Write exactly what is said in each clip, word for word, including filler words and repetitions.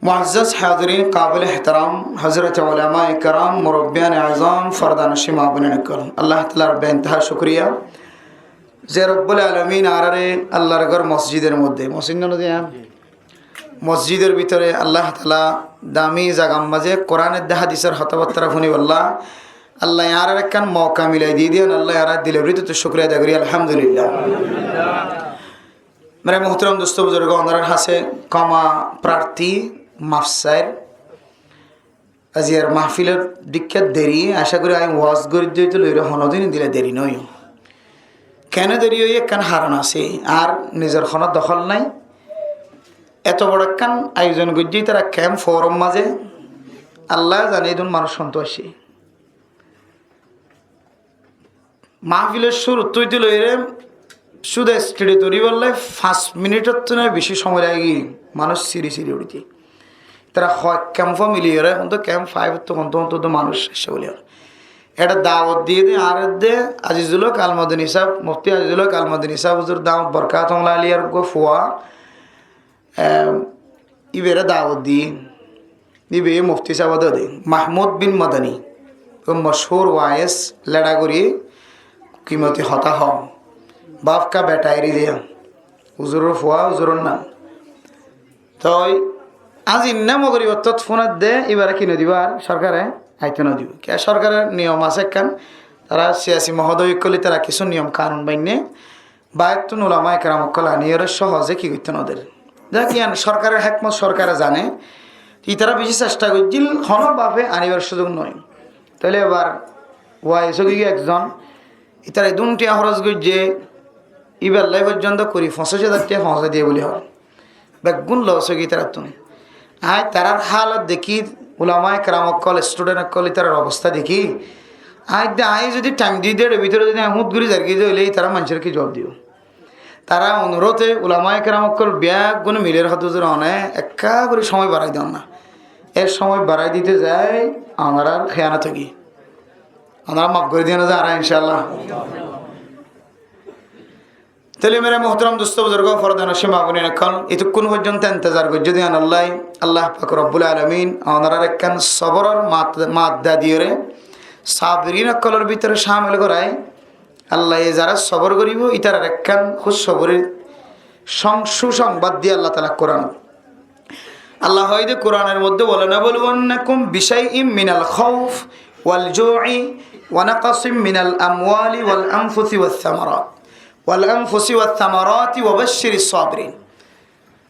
Muázzaz házirin, kabil ehterám, hozrot ulamaye keram, murobbiyan azam, fordanocin maa boináin ókkol, Allah taalar beinteha cúkuriya ze Robbul Alamin añáráre Allahr gór mosjidor modde, mosjid no de yián, mosjidor bútore Allah taala dami zagar mazé Kuran edde hadisor hotábattá fúnibolla Allah ye añáráre ekkán mouka milai diyé de yián Allah ye añárar dilor bútore cúkuriya ada gorí, alhamdulillah. Mere muhtaram dustó buzurgó, onorar hañsé kóma prartí, maf sair. Aijjar mahfilot dikká deri, acá gorí añí waz gorí de óito loire honodin endilla deri no óiye. Kene deri óiye ekkán haron asé, añár nizor hono dohól nai. Eto boro ekkán ayojon goijjé tará kemp forum mazé, Allah zane edún manúc hontu aiccé. Mahfilor cúruttu óite loire cúde stage dóribolla fañs minitor ttu beci cómoi lagi giyé, manúc siri siri uçíte. Tará hoek kempo miliyóre, hontú kemp five ttu hontú hontú manúc aiccé buli hoó. Ede dawot diyé de añáre de Azizul Hok Al Madani sáb, mufti Azizul Hok Al Madani sáb huzur damat borkatuhumul aliyar uggwá fua, Em, ibáre dawot diyé, ibá mufti sáb de, Mahmud bin Madani, ó mochúr waiz, leça gorí, kimoti hotá hoó, baf ka beta eri diya, huzuror fua, huzuror nam. Toi aijja inna mogorib ottót fúnadde, ibáre ki no dibo, ar sorkare aito no dibo. Kiyá sorkaror niyom asé ekkán, tará siyasi mohodoy ókkole tará kissú niyom kanun bainné, bairettún ulamaye keram ókkol aniyóre sohoze ki goittó no der. Zak, yián sorkaror hekmot, sorkare zane. Itará beci cesta goijjíl, honó bafe anibar suzuk no óil. Tóile ebar waiz ói giyé ekzon, itará edún tiañ hóros goijjé, ibár lai foijjonto kuri foñsíc házar tiañ foñsái diyé buli hoó. Beggún los ói giyé itarattún. Añí tarár hálot dekí, ulamaye keram ókkol, student ókkol, itarar obosta dekí, añí de, añí zodi thaim di de, ede bútore zodi añí hút gorí zaigói de óile, itará maincóre ki zuab dibo? Tará onuróte ulamaye keram ókkol beggúne miliyóre hoó de, huzur, one ekká gorí cómoi barái don na. E cómoi barái dite zai, onorár héyanot ói giyé. Onorá maf gorí diyo na zara, incállah. Tóile mere muhtaram dustó buzurgó, fordanocin maa boináin ókkol, itukkún foijjonto entezar goijjó de yián Allah, Allah pak Robbul Alamin onoráre ekkán soboror mat-, madda diyóre, sabirin ókkolor bútore camil goráiye. Allah ye zará sobor goríbo, itarar ekkán kúcóborir song-, cúsongbad diyé Allah taala Kuranot. Allah hoói de Kuranor modde, "ولنبلونكم بشيء من الخوف والجوع ونقص من الأموال والأنفس والثمرات، والأنفس والثمرات وبشر الصابرين."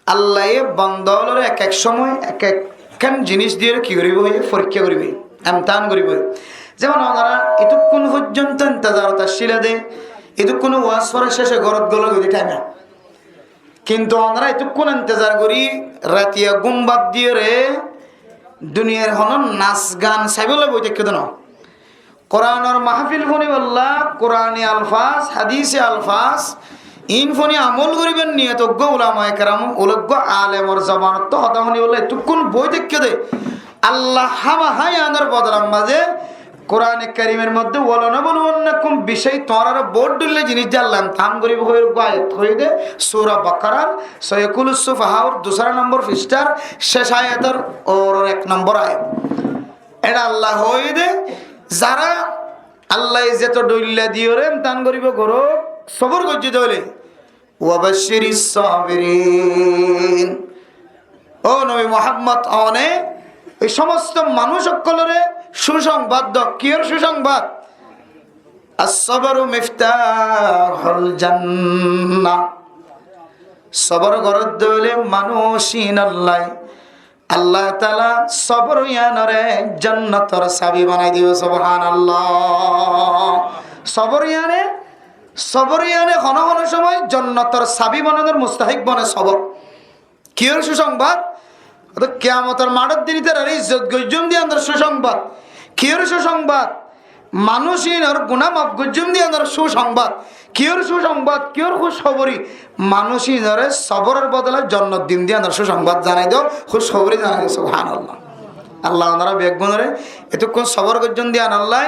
Allah ye bonda ókkolore ek ek cómoi ek ekkán jinis diyóre ki goríbo, hoiye, forikká goríbo, emtihan goríbo. Zemon onorá itukkún foijjonto entezarot accíla de, itukkún waz fora céce górot gólo goi de thaim. Kintu onorá itukkún entezar gorí, ratiya gúm bad diyóre, duniyar honó nas gan saibólla boi táikko de no. Kuranor mahfil fúnibolla, Kurani alfaz, hadise alfaz, iín fúni amol goríbar niyot uggwá ulamaye keram, uggwá alemor zobanottú hotá fúnibolla itukkún boi táikko de. Allah hámaha yiánor bodolar mazé Kurane Karimor modde, "ولنبلونكم بشيء", tuáñráre bout dhoilla jinis de Allah emtihan goríbo hoiyóre uggwá ayat hoiyé de, Sura Bakarar, "سيقول السفهاء"r dusára nombor fisthár céc ayator uoror ek nombor ayat. Ede Allah hoiyé de, zará Allah ye zeto dhoilla diyóre emtihan goríbo, gorók, sobor goijjé de óile, "وبشر الصابرين". Ó Nobi Muhammod, one ei somosto manúc ókkolore cúsongbad do. Kiyór cúsongbad? "الصبر مفتاح الجنة". Sobor goródde óile manúc ínolla Allah taala sobor yiánore jonnotor sabi banai dibo. Subhanallah. Sobor yiáne, sobor yiáne hono hono cómoi jonnotor sabi bononor mustahik bone sobor. Kiyór cúsongbad? Óto kiyamotor maçór din ítarare izzot goijjum de yiánor cúsongbad. Kiyór cúsongbad? Manúc ínor guná maf goijjum de yiánor cúsongbad. Kiyór cúsongbad? Kiyór kúcóbori? Manúc ínore soboror bodola jonnot dim de yiánor cúsongbad zanai do, kúcóbori zanai do. Subhanallah. Allah onorá beggúnore etukkún sobor goijjón de yiánolla,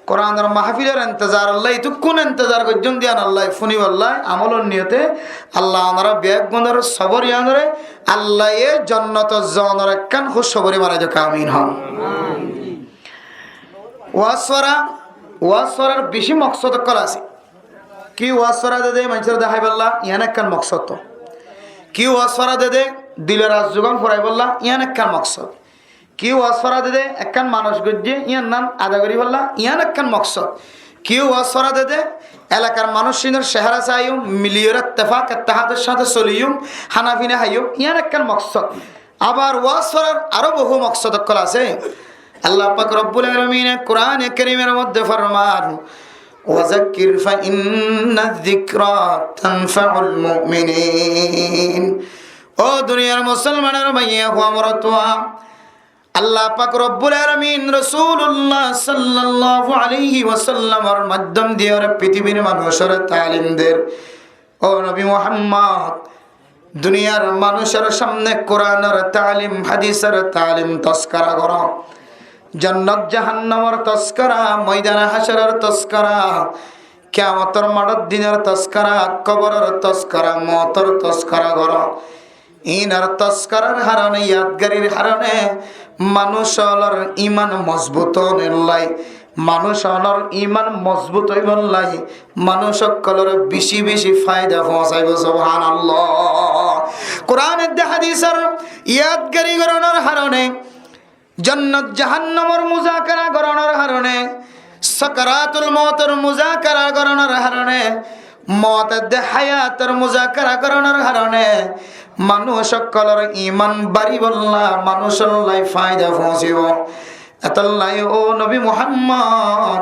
Kuranor mahfilor entezar Allah, itukkun entezar goijjón de yián Allah, fúnibolla, amolor niyote, Allah onora beggúnor sobor yiánore, Allah ye jonnotot zonor ekkán húcbori banai diyók, amin hoón. Waz fora, waz forar beci moksod ókkol asé. Kiyó waz fora de de maincóre deháibolla, yián ekkán moksod. Kiyó waz fora de de dilor arzugán furaibolla, yián ekkán moksod. Kiyó waz fora de de ekkán manúic goijjé, yián nan ada goríbolla, yián ekkán moksod. Kiyó waz fora de de elakar manúic sinor cehera saiyum, miliyóre ittefak ittehador sáñte soliyum, hána fina háiyum, yián ekkán moksod. Abar waz forar aró bohú moksod ókkol asé. Allah pak Rabbul Alamine Kurane Kerimor modde forman, "Wa zakkir fa inna zikra tanfa'ul mu'minin." Ó duniyar musolmanor maiyafua morottfua, Allah pak Rabbul Alamin Rosulullah sallallahu alaihi wasallamor maiddom diyóre fitibir manúcor talim der. Ó nobi Muhammod, duniyar manúcor samne Kuranor talim, hadisor talim toskara goró. Jonnot jahannamor toskara, moidane hácoror toskara, kiyamotor maçot dinor toskara, koboror toskara, moutor toskara goró. Inor toskarar harone, yadgarir harone manúic ókkolor iman mozbut ónor lai, manúic ókkolor iman mozbut óibar lai, manúic ókkolore beci beci faida foóñsaibo. Subhanallah. Kuran edde hadisor yadgari gorónor harone, jonnot jahannamor muzakara gorónor harone, sakaratul moutor muzakara gorónor harone, mout edde hayator muzakara gorónor harone manúic ókkolor iman baribolla, manúic ókkolor faida foóñsibo. Etolla ó nobi Muhammod,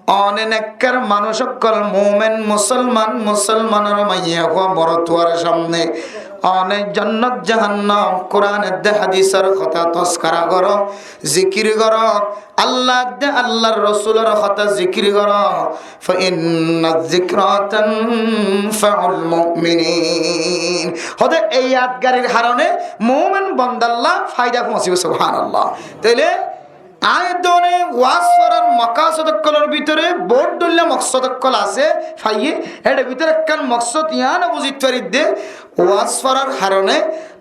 one nekkar manúic ókkol, mumin, musolman, musolmanor maiyafua morottfuar samne one jonnot jahannam, Kuran edde hadisor hotá toskara goró, zikir goró, Allah edde Allar Rosulor hotá zikir goró. Fa inna zikra tanfa'ul mu'minin. Hode ei yadgarir harone mumin bondalla faida foóñsibo. Subhanallah. Tóile aññí edde one waz forar mokasod ókkolor bútore bout dhoilla moksod ókkol asé, faiyé. Ér bútore ekkán moksod yián buzit faridde, waz forar harone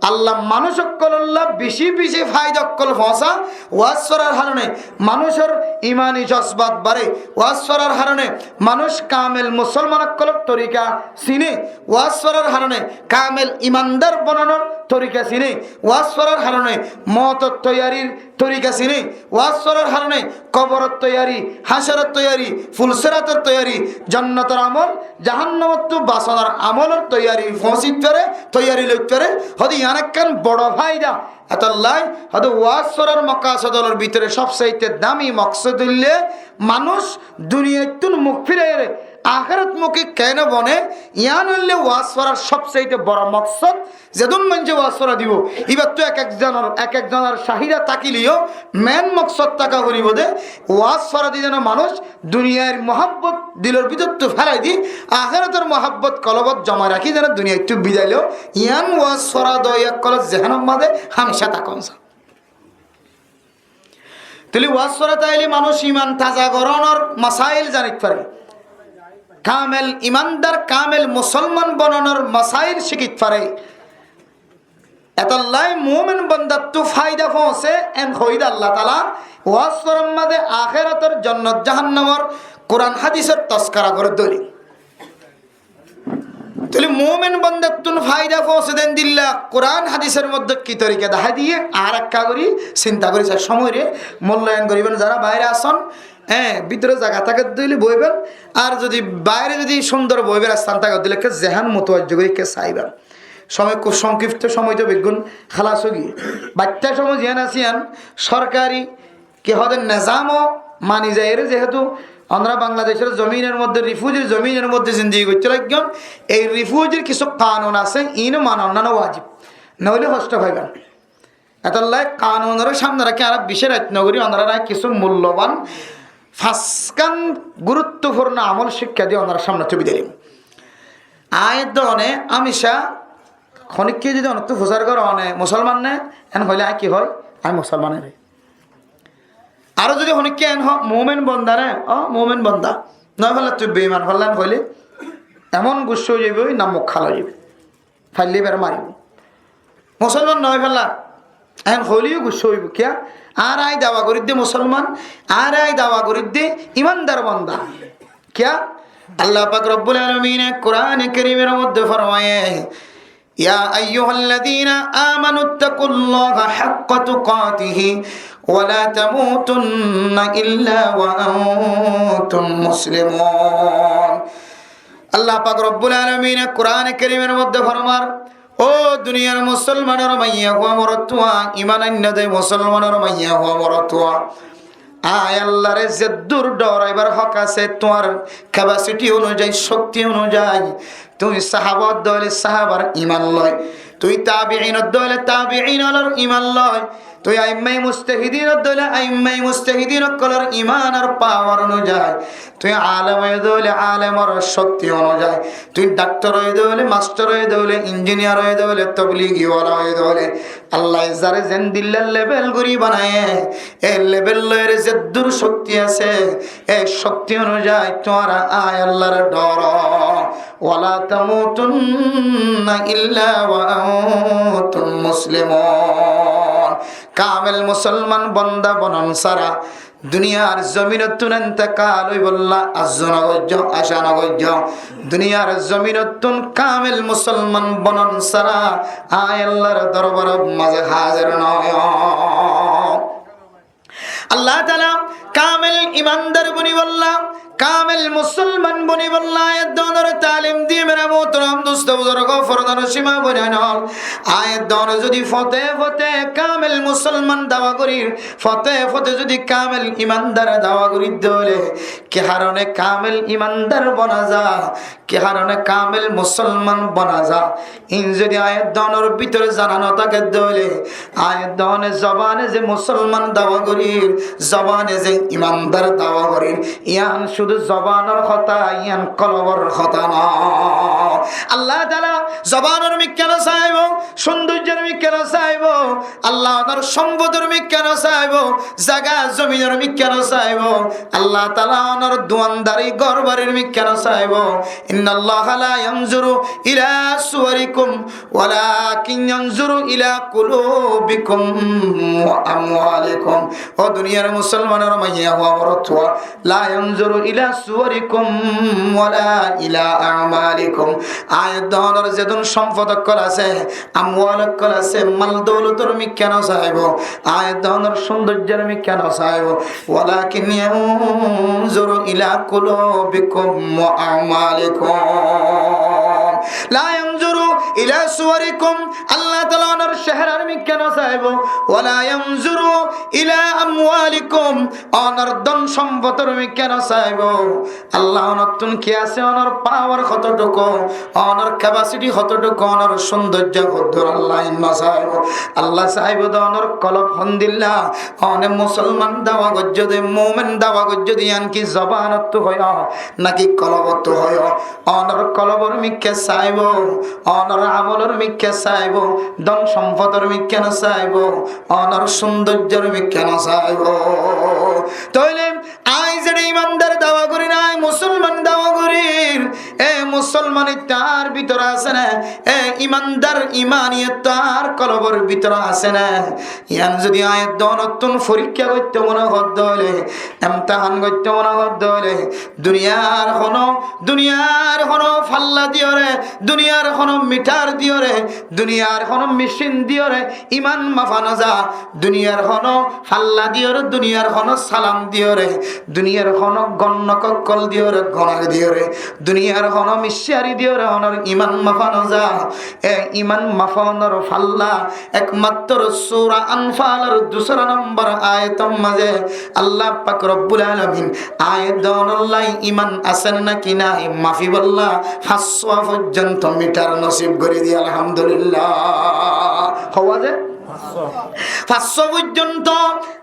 Allah manúic ókkolor lai beci beci faida ókkol foóñsa. Waz forar harone manúicor imani jozbat bare. Waz forar harone manúic kamel musolman ókkolor torika sine. Waz forar harone kamel imandar bononor torika sine. Waz forar harone moutor toiyarir torika sine. Waz forar harone koboror toiyari, hácoror toiyari, fulserator toiyari, jonnotor amol, jahannamottú basonor amolor toiyari foóñsit fare, toiyari loit fare. Hode yián ekkán boro faida. Etolla hode waz forar mokasod ókkolor bútore sobsaite dami moksod óilde manúic duniyaittún muk firaiyóre ahérat muki kene bone, yián óilde waz forar sobsaite boro moksod. Zedún maincé waz fora dibo, íbattú ek ek zonor, ek ek zonor cahida tákileyó, mein moksod táka foribo de, waz fora di zeno manúic duniyair muhabbot dilor bútottu félai di, ahérator muhabbot kolbot zoma rakí zeno duniyaittú bidai lo, yián waz fora doiya ókkolor zehenor maze hámica tákon sa. Tóile waz fora táile manúic iman taza gorónor masail zanit fare. Kamel imandar, kamel musolman bononor masail cíkit fare. Etolla mumin bondattú faida foóñse, en hoiyé de Allah taala waz forar maze ahérator jonnot jahannamor Kuran hadisor toskara goré dóri. Tóile mumin bondattún faida foóñse de endilla Kuran hadisor modde ki torika dahái diye, añára ekka gorí sinta gorí sai, cómoire mullayon goríban. Zara baire asón, e, bútore zaga táke de óile boiban, ar zodi baire zodi cúndor boibar están táke de óile ekka zehan mutuwajjo gorí ekka saiban. Cómoi kúb songkipto, cómoi to beggún hálas ói giyé. Baitta cómoi ziyan asé yián sorkari ki hode nezamo mani zaiyóre, zehetu onora Bangladecor zominor modde, rifujir zominor modde zindigi goittó laiggón, ei rifujir kissú kanun asé, iín manon na wajib, noóile hoctó faiban. Etolla kanunore samne rakí añára bicí rait nogorí, onorare kissú mulloban fañskán guruttopurno amol cíkka di onorar samne tubi dilim. Aññí edde one hámica honikka zodi onottú fusár goré one musolman né, en hoilé aññí ki hoi, aññí musolman re. Aró zodi honikka en hoó, mumin bonda ne, ó mumin bonda, noi falla tui beiman falla en hoile, emon gussa ói zaibo, na muk hala ói zaibo, faille ibare maribo. Musolman noi falla en hoileyo gussa óibo. Kiya? Añáre añí dawa goridde musolman, añáre añí dawa goridde imandar bonda. Kiya? Allah pak Rabbul Alamine Kurane Kerimer modde formaiye, يا أيها الذين آمنوا اتقوا الله حق تقاته ولا تموتن إلا وأنتم مسلمون. Allah pak Rabbul Alamine Kurane Kerimer modde formar, ó duniyar musolmanor maiyafua morotfua, iman ainno de musolmanor maiyafua morotfua, añí Allare zeddur dhooraibar hók asé, tuáñr capacity onuzai, cókti onuzai, tui sahaba ódde óile sahabar iman loi, tui tabiin ódde óile tabiin ólor iman loi, tui aimmaye mujtahidin ódde óile aimmaye mujtahidin ókkolor imanor pawar onuzai, tui alem óiye de óile alemor cókti onuzai, tui daktor óiye de óile, mastor óiye de óile, injiniyar óiye de óile, tobligi wala óiye de óile, Allaye zare zendilla lebel gori banaiye, e lebel loire zeddur cókti asé, e cókti onuzai tuáñra añí Allare dhooro. ولا تموتن إلا وأنتم مسلمون. Kamel musolman bonda bonon sára duniyar zominottún entekal óibolla arzu no goijjó, aca no goijjó. Duniyar zominottún kamel musolman bonon sára añí Allar dorbaror maze hazer no óiyo. Allah taala kamel imandar bonibolla, kamel musolman bonibolla ayat donor talim diye mere muhtaram dost buzurg, fordanor sima boinain ól. Ayat donor zodi fote fote kamel musolman dawa gorir, fote fote zodi kamel imandar dawa gorir de óile, ki harone kamel imandar bona za, ki harone kamel musolman bona za, in zodi ayat donor bútore zana no táke de óile, ayat done zobane ze musolman dawa gorir, zobane ze imandar dawa gorir, iyan cúdu zobanor hotá, iyan kolbor hotá no. Allah taala zobanor mikká no saibo, sundorjor mikká no saibo, Allah onor sombodor mikká no saibo, zaga zominor mikká no saibo, Allah taala onor duandari gór barir mikká no saibo. إن الله لا ينظر إلى صوركم ولكن ينظر إلى قلوبكم وأموالكم. Ó duniyar musolmanor maiyafua morotfua, لا ينظر إلى صوركم ولا إلى أعمالكم. Ayat donor zedún sompot ókkol asé, amwal ókkol asé, mal doulotor mikká no saibo, ayat donor sundorjor mikká no saibo. ولكن ينظر إلى قلوبكم وأعمالكم. لا ينظر إلى صوركم. Allah taala onor ceharar mikká no saibo. ولا ينظر إلى أموالكم. Onor don sompotor mikká no saibo. Allah onottún ki asé, onor power hototuku, onor capacity hototuku, onor sundorjo hoddúr, Allah in no saibo. Allah saibo de onor kolb hondilla. One musolman dawa goijjó de, mumin dawa goijjó de, iyan ki zobanottú hoiyo naki kolbottú hoiyo? Onor kolbor mikká saibo, onor amolor mikká saibo, don sompotor mikká no saibo, onor sundorjor mikká no saibo. Tóile añí zere imandar dawa gorir, añí musolman dawa gorir, e musolmanittu añár bútore asé né? E imandar imaniyattu añár kolbor bútore asé né? Iyan zodi ayat donottún forikká goittó mone hoó de óile, emtahan goittó mone hoó de óile, duniyar hono, duniyar hono falla diyore, duniyar hono mitar diyore, duniyar hono mecin diyore iman mafa no za. Duniyar hono falla diyore, duniyar hono salan diyore, duniyar hono gonok ókkol diyore, gonak diyore, duniyar hono micari diyore onor iman mafa no za. E iman mafa onor falla ekmatro sura Anfalor dusára nombor ayator maze Allah pak Rabbul Alamin ayat donolla iman asé né naki nai mafibolla fañs sua foijjonto mitar nosib gori diye, alhamdulillah. Howa ze? Fañssó foijjonto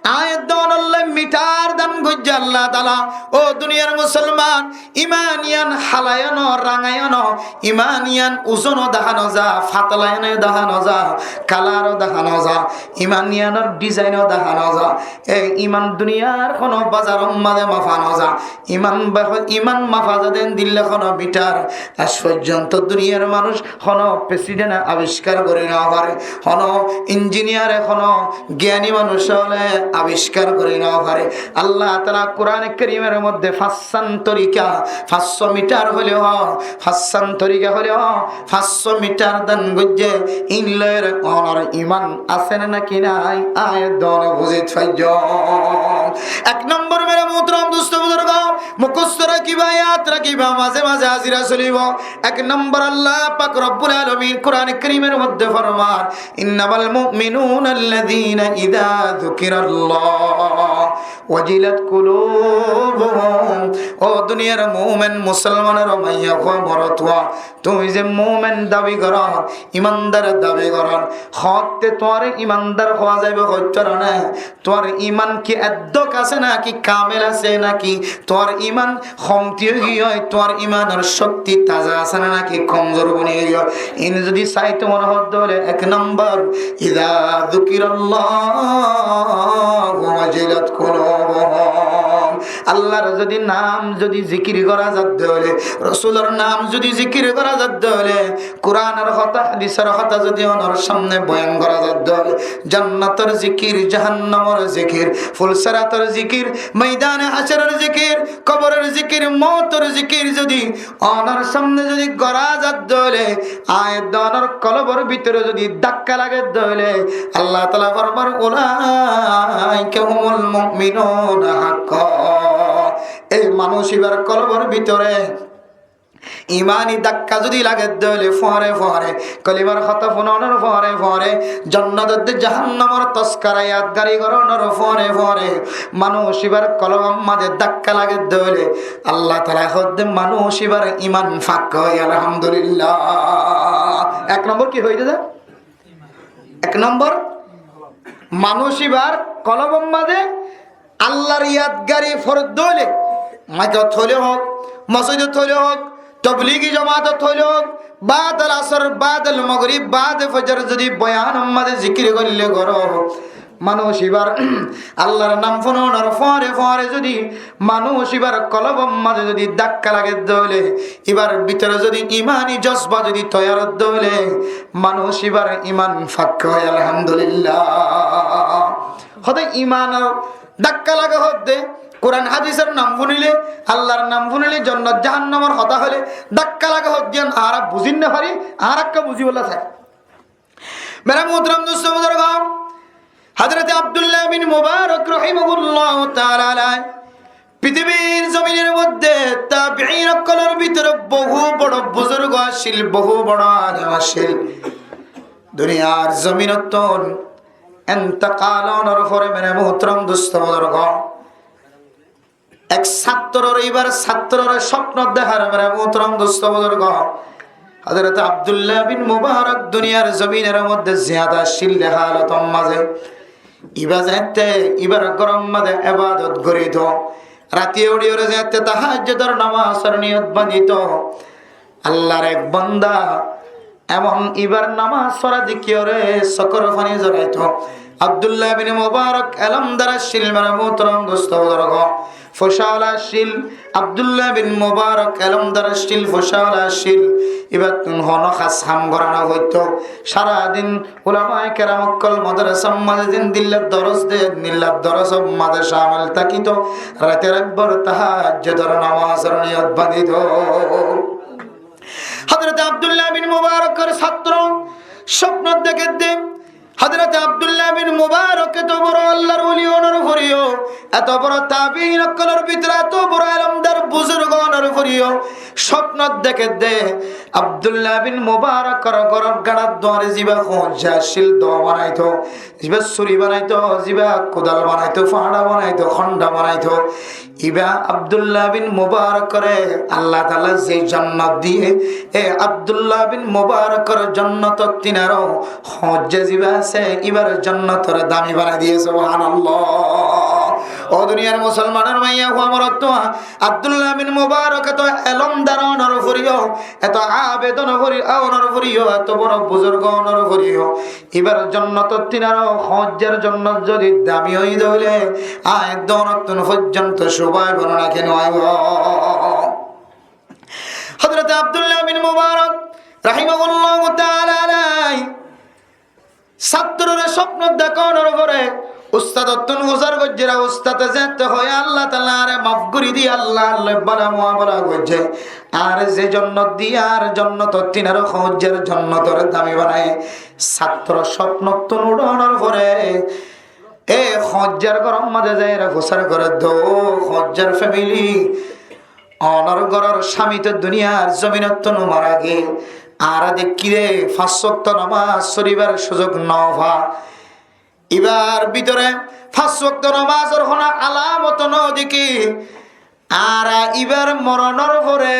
aññí edde onólla mitar dan goijjé Allah taala. Ó duniyar musolman, iman iyan halaiyó no, rangaiyó no, iman iyan uzono dahá no za, fatalaiyó no dahá no za, kalaro dahá no za, iman iyanor dizaino dahá no za. E iman duniyar hono bazaror maze mafa no za. Iman ba-, iman mafa za de endilla hono mitar aij foijjonto duniyar manúc hono president e abiskar gorí no fare, hono injiniyare, hono giyani manúc ókkole abiskar gorí no fare. Allah taala Kurane Kerimor modde fañssán torika, fañssó mitar hoileyo, fañssán torika hoileyo, fañssó mitar dan goijjé, iín loiyóre onor iman asé né náki nái, aññí edde one buzit faijjó. Ek nombor mere muhtaram dusto buzurgo, mukhosto rakíba, yad rakíba, maze maze házira solibo. Ek nombor Allah pak Rabbul Alamin Kurane Kerimor modde formar, إنما المؤمنون الذين إذا ذكر الله وجلت قلوبهم. Ó duniyar mumin, musolmanor maiyafua, morotfua, tuñí ze mumin dabi goror, imandar dabi goror, hoótte tuáñre imandar hoó zaibo hoittór né? Tuáñr iman ki eddúk asé náki, kamel asé náki? Tuáñr iman homti ói giyói, tuáñr imanor cókti taza asé né náki komzor boni giyói? Iín zodi saito mone hoó de óile, ek nombor, إذا ذكر الله وجلت قلوبهم. Allar zodi nam zodi zikir gora za de óile, Rosulor nam zodi zikir gora za de óile, Kuranor hotá, hádisor hotá zodi onor samne boyan gora za de óile, jannator zikir, jahannamor zikir, fulsirator zikir, moidane hácoror zikir, koboror zikir, moutor zikir zodi onor samne zodi gora za de óile, aññí edde onor kolbor bútore zodi dakka lage de óile, Allah taala formar, أولئك هم المؤمنون حقا. E manúc íbar kolbor bútore imani dakka zodi lage de óile, fuañre fuañre kolimar hotá funonor fuañre fuañre, jannat edde jahannamor tozkara yadgari goronor fuañre fuañre, manúc íbar kolbor maze dakka lage de óile, Allah taala hoó de manúc íbar iman fakka óiye, alhamdulillah. Ek nombor ki óiye de? Ek nombor, manúc íbar kolbor maze Allar yadgari fore de óile, maikot óile hoó, mosjidot óile hoó, tobligi jomatot óile hoó, baadal asor, baadal mogrib, baade fozor zodi boyanor maze zikir goille goro, manúc íbar Allar nam funonor fuañre fuañre zodi manúc íbar kolbor maze zodi dakka lage de óile, íbar bútore zodi imani jozba zodi toiyar de óile, manúc íbar iman fakka óiye, alhamdulillah. Hoóde imanor dakka lage hoóde, Kuran hádisor nam funile, Allar nam funile, jannat jahannamor hotá hoile dakka lage hoóde, añára buzi no fari, añára ekka buzibolla sai. Mere muhtaram dusto buzurgo, Hazrate Abdullah bin Mubarak rahimahullahu taala alai pitibir zominor modde tabiin ókkolor bútore bohú boro buzurgo accíl, bohú boro alem accíl. Duniyar zominottún entekal ónor fore mere muhtaram dusto buzurgo, ek sattorore, íbar sattorore sopnot dehar mere muhtaram dusto buzurgo. Hazrate Abdullah bin Mubarak duniyar zominor modde ziyada accíl de halotor maze. Íba zeéñtte íbar góror maze ebadot gorito, ratiye uçiyóre zeéñtte tahajjudor namazor niyot bañdito, Allar ek banda emon íbar namaz fora dekíyore sokor faní zoraito. Abdullah bin Mubarak elomdar accíl mere muhtaram dusto buzurgo. Fusala accíl, Abdullah bin Mubarak elomdar accíl, fusala accíl. Íbattún hono hás ham gora no foitto. Sara din ulamaye keram ókkol madrasar maze din dilla doros de, dilla dorosor maze camil tákito. Rate raibor tahajjudor namazor niyot bañdito. Hazrate Abdullah bin Mubarakor sattro sopnot dekédde, Hazrate Abdullah bin Mubarak eto boro Allar woli ónor foreyó, eto boro tabiin ókkolor bútore eto boro elomdar buzurg ónor foreyó sopnot dekédde, Abdullah bin Mubarakor góror gaçar duare zibá hoijja accíl, doo banaito, zibá suri banaito, zibá kudal banaito, fañça banaito, honda banaito, ibá Abdullah bin Mubarakore Allah taala ze jonnot diye, e Abdullah bin Mubarakor jonnotor tinaro hoijja zibá asé, ibár jonnotor dami banai diye. Subhanallah. Ó duniyar musolmanor maiya fua, morotfua, Abdullah bin Mubarak eto elomdar onor foriyo, eto abed onor fori-, onor foriyo, eto boro buzurg onor foriyo, ibár jonnotor tinaro hoijjar jonnot zodi dami ói de óile, añí donottún foijjonto cúba óibo né, naki no óibo? Hozrot Abdullah bin Mubarak rahimahullahu taala alaihi Sattorore sopnot dekonor fore ustadottún fusár goijjé, ustade zeéñtte hoó, Allah taala añáre maf gorí di, Allah, Allah bála muamala goijjé, añáre ze jonnot di, añár jonnotor tinaro hoijjar jonnotor dami banaiye. Sattor sopnottún uçonor fore e hoijjar góror mazé zaiyóre fusár gorér de, ó hoijjar femili, onor góror cámi to duniyar zominottún mara giyé. Añára dekkí de fañs wokto nomaz foribar suzuk no fa. Ibár bútore fañs wokto nomazor honó alamot no dekí. Añára ibár moronor fore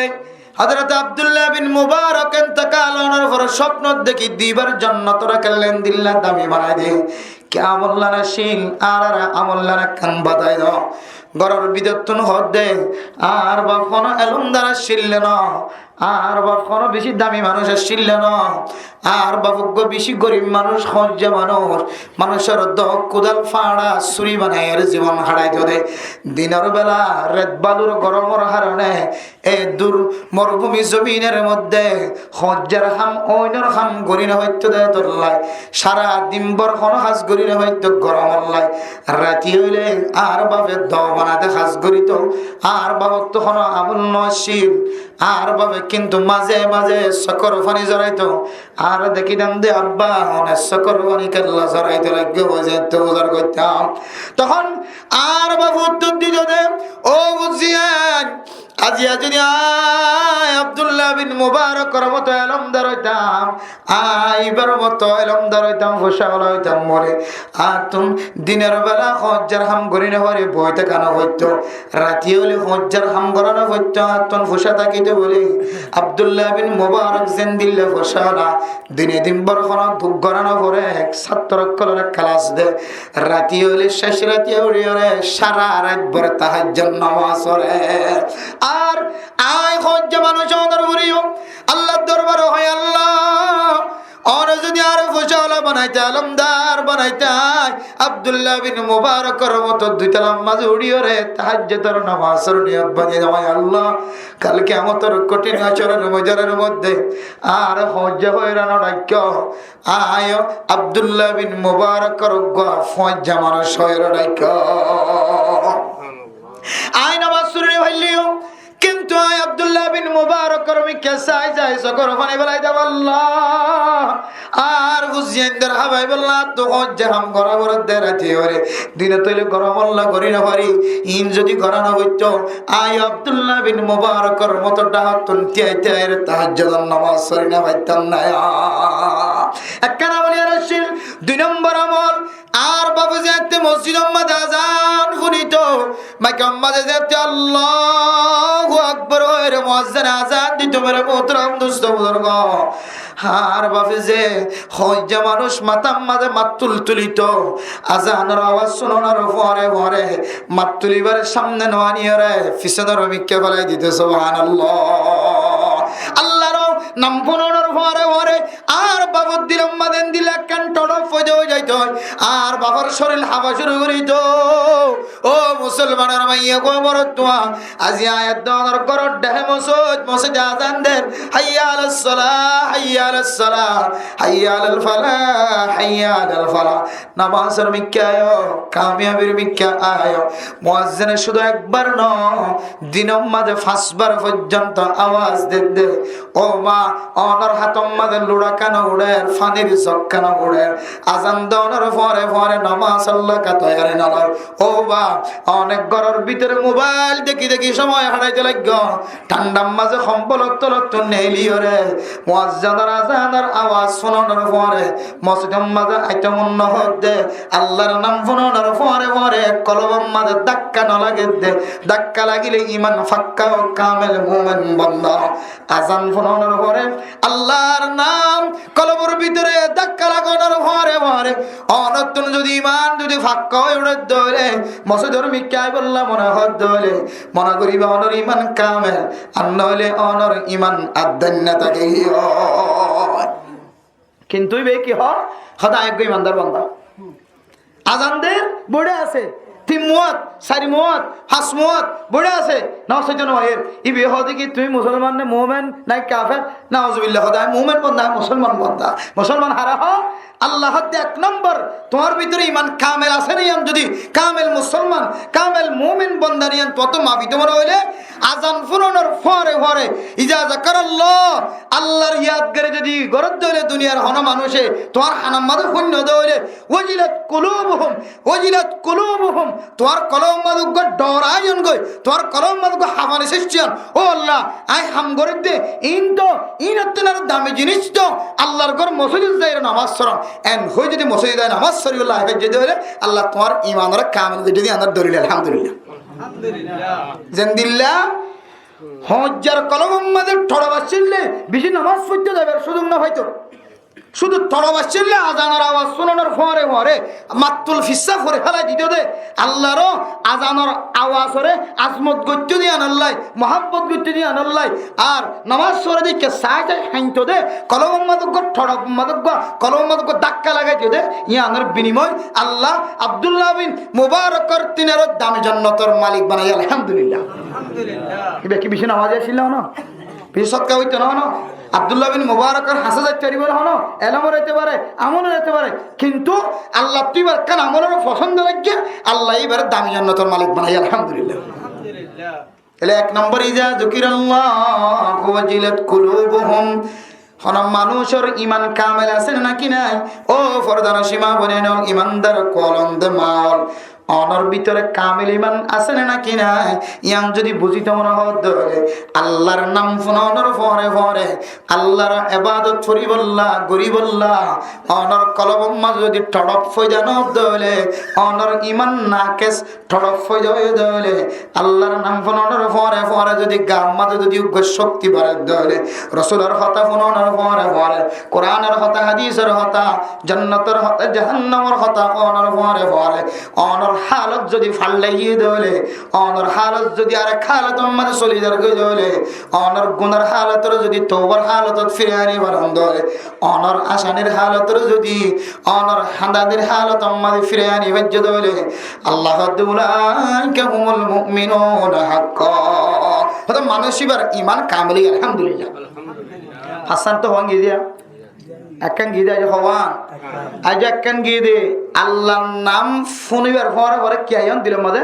Hozrot Abdullah bin Mubarak entekal onor fore sopnot dekí de ibár jonnotor kellendilla dami banai de. Ki amol nana accíl, añárar amol nana ekkán batai do. Góror bútottún hoó de, añár baf honó elomdar accíl no, añár baf honó beci dami manúic accíl no, añár baf uggwá beci gorib manúic, hoijja manúic, manúicor doo kudal fañça suri banaiyóre zibon háçai diyé de. Dinor bela ret balur goromor harone e dur morubúmi zominor modde hoijjar ham, oinor ham gorí no faitto de tollai. Sára din bor honó ham gorí no faitto goromollai. Rati óile añár bafe doo banade ham gorito. Añár bafottú honó amol no accíl. Añár bafe kintu maze maze sokor faní zoraito. Añára dekídam de, abba, one sokor faní kella zoraito laiggé, ói zeéñtte fusár goittam. Tohón añár bafe uttor dito de, ó fuain, aijja zodi añí Abdullah bin Mubarakor moto elomdar óitam, añí ibár moto elomdar óitam, fusa ola óitam, more añáttún dinor bela hoijjar ham gorí no fari boói táka no foitto. Rati óile hoijjar ham gorá no foitto, añáttún fusa tákito bóli Abdullah bin Mubarak zendilla fusa ola, dine din bor honó duk gorá no fore, ek sattor okkolore kelas de. Rati óile céc rati uçíyore sára rait bor tahajjud nomaz fore. Ar añí hoijja manúic onor foriyo Allar dorbare hoói, Allah, one zodi añáre fusa ola banaita, elomdar banaita, Abdullah bin Mubarakor moto dui talar mazé uçíyore tahajjudor nomazor niyot bani diyum, Allah, kal kiyamotor kothín hácoror moidanor modde añáre hoijja hoiran no dhaikko. Añí Abdullah bin Mubarakor uggwá fuañijja manúic hoiran dhaikko. Añí nomaz fori no failleyó, kintu añí Abdullah bin Mubarakor mikká sai sai sokor faní felai diyum, Allah. Añár fuaindor hábai bolla, to hoijja ham gorá foredde rati óile. Dinot óile goromolla gorí no fari. Iín zodi gorá no foitto, añí Abdullah bin Mubarakor moto dhahottún tiyai tiyaire tahajjudor nomaz fori no faittam na. Ekkán amol iyan accíl. Dui nombor amol, añár bafe zeéñtte mosjidor mazé azan fúnito, maikor mazé zeéñtte Allahu Akbar hoiyóre muazzine azan dito, mere muhtaram dusto buzurgo, añár bafe ze hoijja manúic matar mazé mat tul tulito, azanor awaz cúnonor fore fore mat tulibar samne no aniyóre fisonor mikká felai dito. Subhanallah. Allar nam fúnonor fore fore añár bafor dilor mazé endilla ekkán todop foida ói zaito, añár bafor córil hába cúru gorito. Ó musolmanor maiyafua, morotfua, aijja añí edde onor góror dhehe mosjid, mosjide azan der, hayya alas salah, hayya alas salah, hayya alal falah, hayya alal falah. Nomazor mikká aiyó, kamiyabir mikká aiyó. Muazzine cúdu ekbar no, dinor mazé fañsbar foijjonto awaz dedde. Ó ma, onor hátor mazé luçá kán uçér, fanir zok kán uçér. Azan donor fore fore nomaz olla ka toiyari no lor. Ó ba, onek góror bútore mobail deki deki somoi háraito laiggó. Thánda mazé hombólor tolottu neeli óre. Muazzanor azanor awaz fúnonor fore, mosjidor mazé aito mon no hoó de. Allar nam fúnonor fore fore kolbor mazé dakka no lage de. Dakka lagile iman fakka ó, kamel mumin bonda. Azan fúnonor fore Allar nam kolbor bútore dakka lagonor fore fore, onottún zodi iman zodi fakka ói uçé de óile, mosjidor mikká aibolla mone hoó de óile, mone goriba onor iman kamel, ar no óile onor iman addainna táke. Kintu íba ki hoó? Hoó de añí eggúa imandar bonda. Azan der, boçé asé. Tin muát, sair muát, fañs muát, boçé asé. Nomaz foitto no farer. Íba hoó de ki, tuñí musolman né mumin né kafer? Nauzubillah, hoó de añí mumin bonda, añí musolman bonda. Musolman hára hoó? Allah hoó de ek nombor, tuáñr bútore iman kamel asé né, yián zodi kamel musolman, kamel mumin bonda yián tuáñttu mafito mone óile, azan fúnonor fore fore, iza zakarallah, Allar yad gori zodi goró de óile duniyar hono manúce tuáñr hanor mazé fúinno de óile, wajilat kulubuhum, wajilat kulubuhum, tuáñr kolbor mazé uggúa dhorai on goi, tuáñr kolbor mazé uggúa hafani sisthi on. Ó Allah, añí ham gorí de, iín to, iínottún aró dami jinis to, Allar gór mosjid zaiyóre nomaz foron. En hoi zodi mosjid zai nomaz fori Allah hái faijje de óile, Allah tuáñr imanore kamel goijje de yiánor dolil, alhamdulillah. Zendilla hoñjar kolbor mazé thorop accíl de, beci nomaz foitto zaibar suzuk no faito. Cúdu thorop accíl de, azanor awaz fúnonor fore fore mattul fissá fori félai dito de. Allar azanor awazore azmot goitto de yiánolla, muhabbot goitto de yiánolla. Ar nomaz fore de ikká sai sai háinto de, kolbor mazé uggúa thorop mazé uggúa, kolbor mazé uggúa dakka lagai dito de, yiánor binimoy Allah Abdullah bin Mubarakor tinaró dami jonnotor malik banaiye, alhamdulillah. Íba ki beci nomazi accíl de hono? Beci sodka goitto de hono? Abdullah bin Mubarakor hañsé zaito faribó de hono? Elomor etebare, amolor etebare. Kintu Allattú íbar ekkán amol fosón lage, Allah íbare dami jonnotor malik banaiye, alhamdulillah. Tóile ek nombor, iza zukirallahu wajilat kulubuhum. Hono manúcor iman kamel asé né náki nái? Ó fordanocin ma boináin ol, imandar ókkol, onde ma ol, onor bútore kamel iman asé né náki nái? Yián zodi buzito mone hoó de óile, Allar nam fúnonor fore fore, Allar ebadot foribolla, goribolla, onor kolbor mazé zodi thorop foida no ó de óile, onor iman nakes, thorop foida óiye de óile, Allar nam fúnonor fore fore zodi gar mazé zodi uggúa cokti bare de óile, Rosulor hotá fúnonor fore fore, Kuranor hotá, hadisor hotá, jonnotor hotá, jahannamor hotá fúnonor fore fore, onor halot zodi fallaiye de óile, onor halot zodi arek halotor mazé soli zargói de óile, onor gunar halotore zodi toubar halotot firi ani faron de óile, onor acanir halotore zodi, onor handanir halotor mazé firi ani faijje de óile, Allah hoó de, ulaika humul mu'minuna hakka. Hoó de manúic íbar iman kamel, alhamdulillah. Hasan to hoó de, ekkán giyé de, aijja hoó de, aijja ekkán giyé de, Allar nam fúnibar fore fore ki aiyón dilor mazé?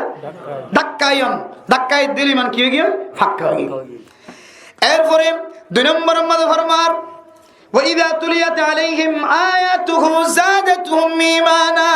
Dakka aiyón. Dakka aiyé de iman ki ói giyé? Fakka ói giyé. Erfore dui nomboror mazé formar, wa iza tuliyat alaihim ayatuhu zadatuhum imana.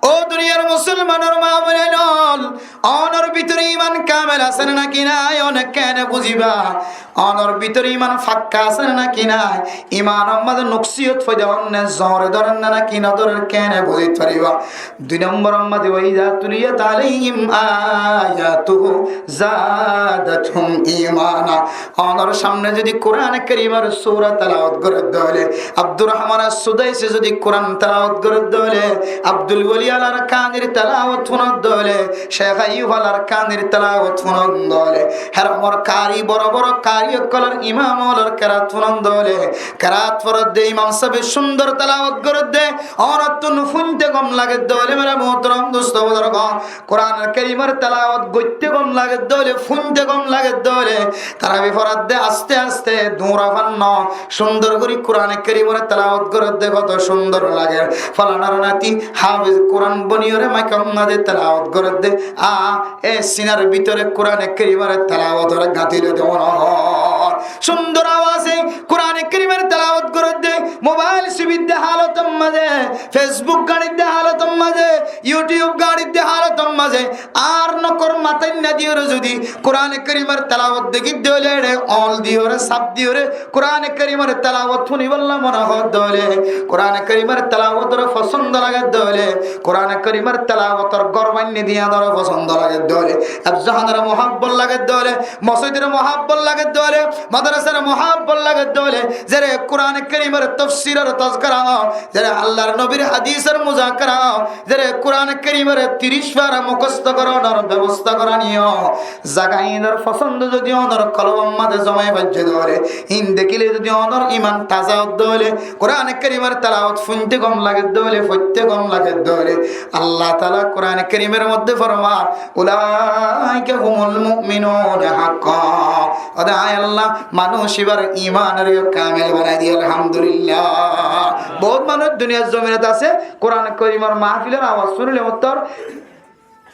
Ó duniyar musolmanor ma boináin ol, onor bútore iman kamel asé né náki nái, one kene buziba? Onor bútore iman fakka asé né náki nái? Imanor mazé nuksiyot foida ór né, zore dórer né náki no dórer, kene buzit fariba? Dui nomboror mazé, wa iza tuliyat alaihim ayatuhu zadatuhum imana. Onor samne zodi Kurane Kerimor sura telawot gorer de óile, Abdur Rahman As-Sudaisi zodi Kuran telawot gorer de óile, Abdul Wali Al-Arkanir telawot fúnor de óile, Sheikh Ayyub Al-Arkanir telawot fúnor de óile, heramor kari, boro boro kari ókkolor, imam ókkolor kerat fúnor de óile, kerat forer de, imam sábe cúndor telawot gorer de, onottún fúinte gom lager de óile, mere muhtaram dusto buzurgo, Kuranor Kerimor telawot goitte gom lager de óile, fúinte gom lager de óile, tarabi forer de aste aste duñra fanno, cúndor gori Kurane Kerimor telawot gorer de hoto cúndor lager. Falanar nati hafiz Kuran boniyóre maikor mazé telawot gorer de, a, e sinar bútore Kurane Kerimor telawotore gañti loi de mone hoór. Cúndor awase Kurane Kerimor telawot goredde, mobail sibidde halotor maze, Facebook gañidde halotor maze, YouTube gañidde halotor maze, ar nokor matainna diyore zodi Kurane Kerimor telawot dekidde óile, ere ol diyore, sab diyore, Kurane Kerimor telawot fúnibolla mone hoódde óile, Kurane Kerimor telawotore fosóndo lagedde óile, Kurane Kerimor telawotor gór bainne diyanore fosóndo lagedde óile, efzóhanore muhábbot lagedde óile, mosóidore muhábbot lagedde óile, madrasare muhábbot lagedde óile, zere Kurane Kerimor tofsiror tozkara ó, zere Allar nobir hadisor muzakara ó, zere Kurane Kerimor tiríc fara mukosto goronor bebosta goraniyo, zaga inor fosóndo zodi onor kolbor maze zomai faijje de óile, in dekile zodi onor iman taza ódde óile, Kurane Kerimor telawot fúinte gom lagedde óile, foitte gom lagedde óile, Allah taala Kurane Kerimor modde formar, "Ulaika humul mu'minuna haqqan." Óde añí Allah manúic ibar imanore kamil banai di, alhamdulillah. Bout manúic duniyar zominot asé, Kurane Kerimor mahfilor awaz fúnile mottor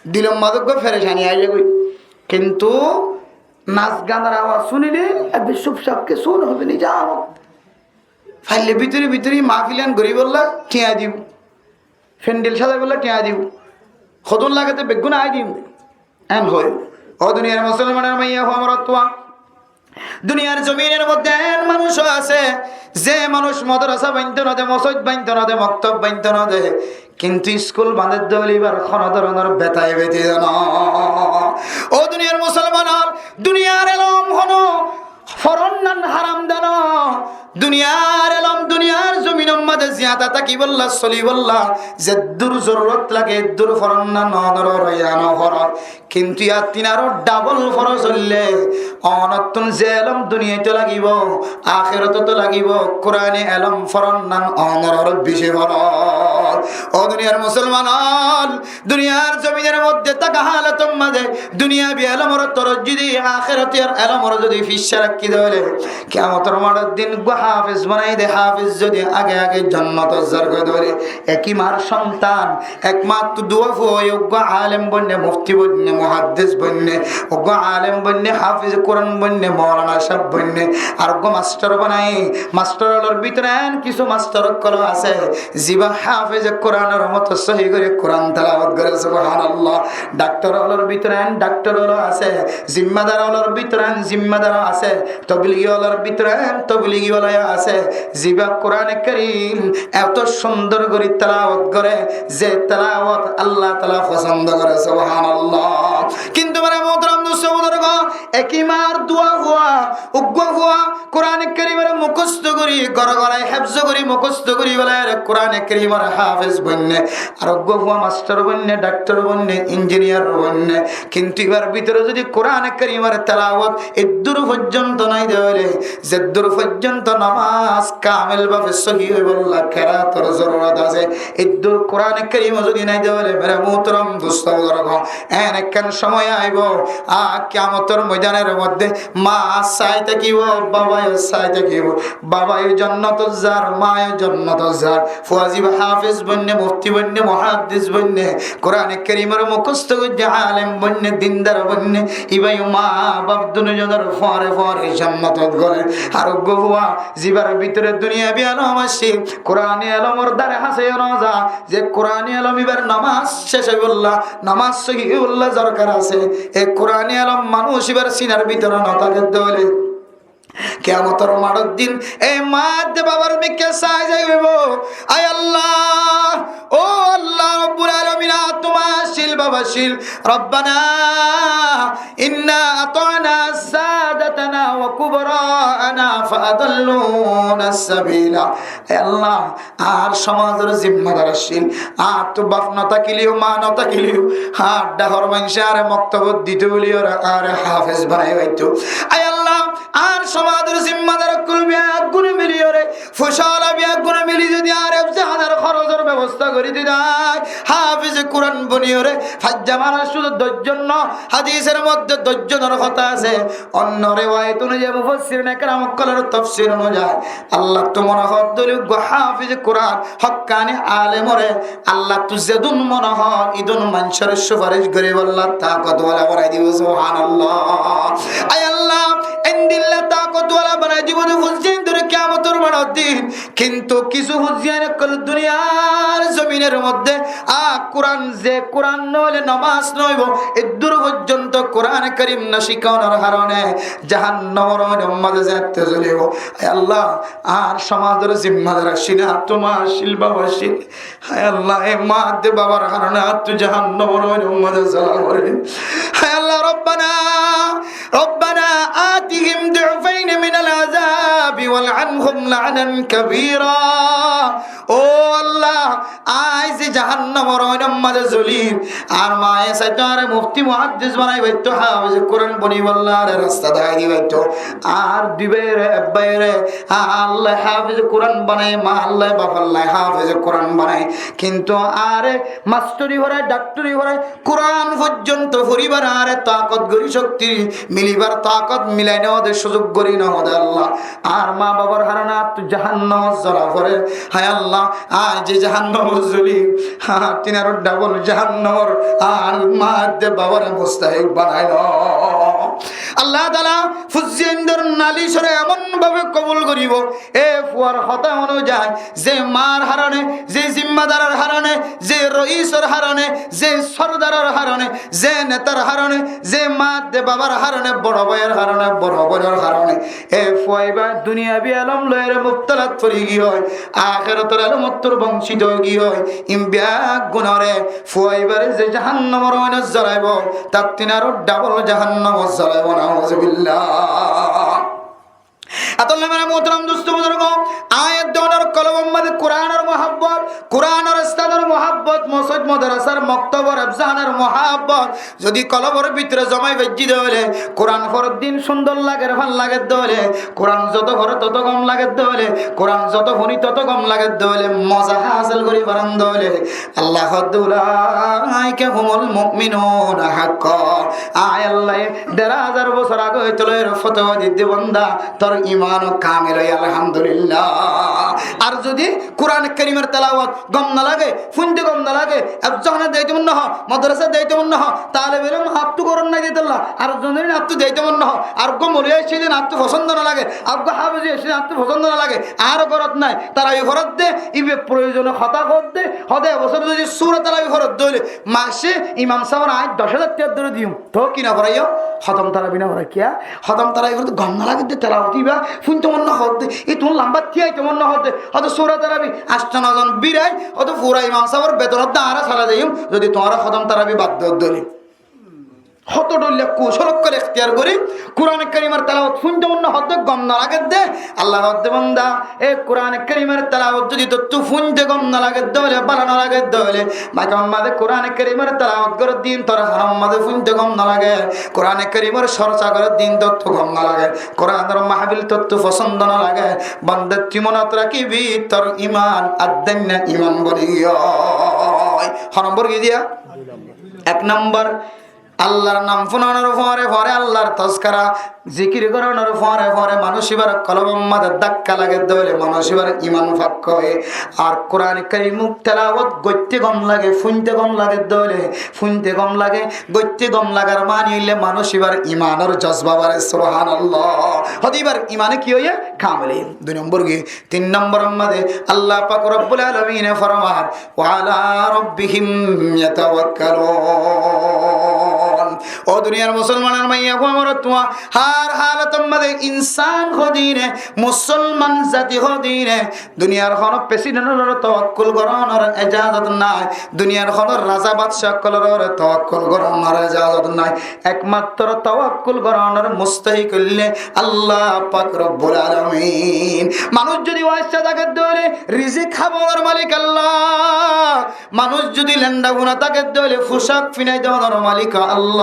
dilor maze uggwá ferecani aiyé goi. Kintu nas ganor awaz fúnile ebbe cúpcap kessú no hoibo, nizam. Faille bútore bútore mahfil iyan goríbolla thiañ dibo, fendil sazaibolla thiañ dibo, hodún lage te beggún añí dim. En hoi, ó duniyar musolmanor maiya fua, morot fua, duniyar zominor modde en manúic asé, ze manúic madrasa bainto no de, mosóid bainto no de, moktob bainto no de, kintu iskul bandedde óile ibar hono dóronor betai beti no. Ó duniyar musolman ól, duniyar elom hono foronnan haram de no. Duniyar elom, duniyar zominor maze ziyada tákibolla, solibolla, zeddur zorurot lage, eddur foronnan onor uore iyan forot. Kintu iyattún aró dabol foros óile, onottún ze elom duniyait lagibo, ahératot lagibo, Kurane elom foronnan onor uore beci foros. Ó duniyar musolman ól, duniyar zominor modde táka halotor maze duniyabi elomor toroj zodi, ahérator elomor zodi ficcá rakí de óile, kiyamotor maçor din uggwá hafiz banai de, hafiz zodi age age jonnotot zargói de óile, ekimar sontan, ekmatro duwa fua ói uggwá alem boinne, mufti boinne, muhaddis boinne, uggwá alem boinne, hafiz Kuran boinne, moulana sáb boinne, ar uggwá mastor banai, mastor ólor bútore en kissú mastor ókkol asé, ziba hafiz Kuranor moto sóhi gorí Kuran telawot goré, subhanallah. Daktor ólor bútore en daktor ól asé, zimmadar ólor bútore en zimmadar asé, tobligi ólor bútore en tobligi ól asé, ziba Kurane Kerim eto cúndor gorí telawot goré, ze telawot Allah taala fosóndo goré, subhanallah. Kintu mere muhtaram dustó buzurgo, ekimar duwa fua, uggwá fua Kurane Kerimore mukosto gorí, góre góre hefzo gorí, mukosto gorí belaiyore Kurane Kerimor hafiz boinne, ar uggwá fua mastor boinne, daktor boinne, injiniyar boinne, kintu ibar bútore zodi Kurane Kerimor telawot eddur foijjonto nai de óile, zeddur foijjonto nomaz kamil babe sóhi óibolla kerator zorurot asé, eddur Kurane Kerim zodi nai de óile, mere muhtaram dustó buzurgo, en ekkán somoi aibo, a kiyamotor moidanor modde ma sai tákibo, babayo sai tákibo, babayo jonnotot zar, mayo jonnotot zar. Fua ziba hafiz boinne, mufti boinne, muhaddis boinne, Kurane Kerimore mukosto goijje alem boinne, dindar boinne, ibayo ma baf dunojonor fuare fuare jonnotot gole. Ar uggwá fua zibar bútore duniyabi elom accíl, Kurane elomor dare hase no za, ze Kurane elom ibar nomaz cec óibolla, nomaz sóhi óibolla dorkar asé, e Kurane elom manúic ibar sinar bútore no táke de óile, kiyamotor maçor din e ma de babar mikká sai zaibo, "Ai Allah, ó Allah Rabbul Alamin, añáttu ma accíl, baf accíl, Rabbana inna ata'na sadatana wa kubara'ana fa adalluna sabila." Ai Allah, añár somazor zimmadar accíl, añáttu baf no tákileyo, ma no tákileyo, añár dhahor maincé añáre moktobot dito buliyore añáre hafiz banai faito. Ai Allah, añár somazor zimmadar ókkol beggúne miliyore, foisala beggúne mili zodi añáre efze hazar horozor bebosta gorí dito, hafiz Kuran boniyore, faijja marar cúdu doc zon no, hadisor modde doc zonor hotá asé, onno rewayet onuzai, mufassirine keram ókkolor tofsir onuzai, Allahttu mone hoódde óile uggwá hafiz Kuran, hokkani alemore Allahttu zedún mone hoó, idún maincóre sufaric goríbolla takot wala banai dibo, subhanallah. Ai Allah, en Illa takotwala banai dibo de fuzziyaindore kiyamotor maçor din. Kintu kissú fuzziyain okkol duniyar zominor modde, a, Kuran, ze Kuran noóile nomaz noóibo, eddur foijjonto Kuran Kerim nocíkanor harone jahannamor oinor maze zette zolibo. Ai Allah, añár somazor zimmadar accíl, añáttu ma accíl, baf accíl. Hai Allah, e ma de babar harone añáttu jahannamor oinor maze zola fore. Hai Allah, Rabbana, Rabbana atihim di'faini minal azabi wal'anhum la'nan kabira. Ó Allah, añí ze jahannamor oinor maze zolir, añár maye saito añáre mufti muhaddis banai faitto, hafize Kuran boni bolla añáre rasta dahái di faitto. Añár dui báiyore, ek báiyore, a, Allah hafize Kuran banai, ma Allah baf Allah hafize Kuran banai. Kintu añáre mastori forai, daktori forai, Kuran foijjonto foribar añáre takot gori cokti milibar takot milai no de, suzuk gori no de Allah. Añár ma babar harone añáttu jahannamor zola fore. Hai Allah, añí ze jahannamor zoli, añáttu aró dabol jahannamor añár ma de babare mustahik banai lo. Allah taala fuzziyaindor nalicore emon babe kobul goribo, e fuar hotá onuzai, ze mar harone, ze zimmadaror harone, ze roisor harone, ze sordaror harone, ze netar harone, ze ma de babar harone, boro báiyor harone, boro boinor harone, e fuaiba duniyabi elom loire muftalat fori giyói, ahérator elomottu boncito ói giyói, in beggúnore fuaibare ze jahannamor oinot zolaibo, tattún aró dabol jahannamot zolaibo, nauzubillah. Etolla mere muhtaram dustó buzurgó, añí eddonar kolbor maze Kuranor muhabbot, Kuranor ustador muhabbot, mosjid modrasar moktobar efzanor muhabbot, zodi kolbor bútore zomai faijje de óile, Kuran forer din cúndor lager, fán lager de óile, Kuran zoto fore toto gom lager de óile, Kuran zoto fúni toto gom lager de óile, moza hásil gori faron de óile, Allah hoódde, "Ulaika humul mu'minuna haqqan." Añí Allaye der házar bosór age óite loi fotowa di de banda, tor iman kamil óiye, alhamdulillah. Ar zodi Kuran Kerimor telawot gom no lage, fúnte gom no lage, efzanot deito mon no hoó, modrasat deito mon no hoó, talebe elom attú goron nai de tolla, ar zodi attú deito mon no hoó, ar uggwá moloi aiccé de attú fosón no lage, ar uggwá háfiz aiccé de attú fosón no lage, ar gorot nai, tarabi forer de, ibe proyozone hotá hoódde, hoódde e bosór zodi sura tarabi forer de óile, mace imam sábore añí doc házar tiya dóri diyum. Toóu ki no foraiyó? Hotom tarabi no forai. Kiyá? Hotom tarabi forer de gom no lage de, telawot iba fúnte mon no hoó de, e tuáñr lamba tiya aito mon no hoó de, hoódde sura tarabi ancto no zon birai, hoódde fura imam sábor betonot de añára sala zaiyum, zodi tuáñra hotom tarabi bad do de óile. Hoto dhoilla kucól ókkol ektiyar gori Kuran Kerimor telawot fúnte mon no hoó de, gom no lage de. Allah hoódde banda, e Kuran Kerimor telawot zodi tottú fúnte gom no lage de óile, bála no lage de óile, maikor maze Kuran Kerimor telawot gorer din tor hanor maze fúnte gom no lage, Kuran Kerimor corca gorer din tottú gom no lage, Kuranor mahfil tottú fosón no lage, banda tui monot rakibi tor iman addainna iman boni giyói. Ho nombor ki diya? Ek nombor, Allar nam funonor fore fore, Allar tozkara, zikir goronor fore fore manúic ibar kolbor maze dakka lage de óile manúic ibar iman fakka óiye. Ar Kuran Kerim telawot goitte gom lage, fúnte gom lage de óile, fúnte gom lage, goitte gom lagar mani óile manúic ibar imanor jozba bare. Subhanallah. Hoódde ibar imane ki óiye? Kamil óiye. Dui nombor ki? Tin nomboror maze Allah pak Rabbul Alamine formar, "Wa ala rabbihim yatawakkalun." Ó duniyar musolmanor maiyafuwa, morotfuwa, har halotor maze insan hodine, musolman zati hodine, duniyar hono presidentor uore tawakkul goronor ejazot nai, duniyar hono raza badcá ókkolor uore tawakkul goronor ejazot nai. Ekmatro tawakkul goronor mustahik óilde Allah pak Rabbul Alamin. Manúic zodi uáñcca táke de óile, rizik hábanor malik Allah. Manúic zodi lenda funa táke de óile, fucák finai donor malik Allah.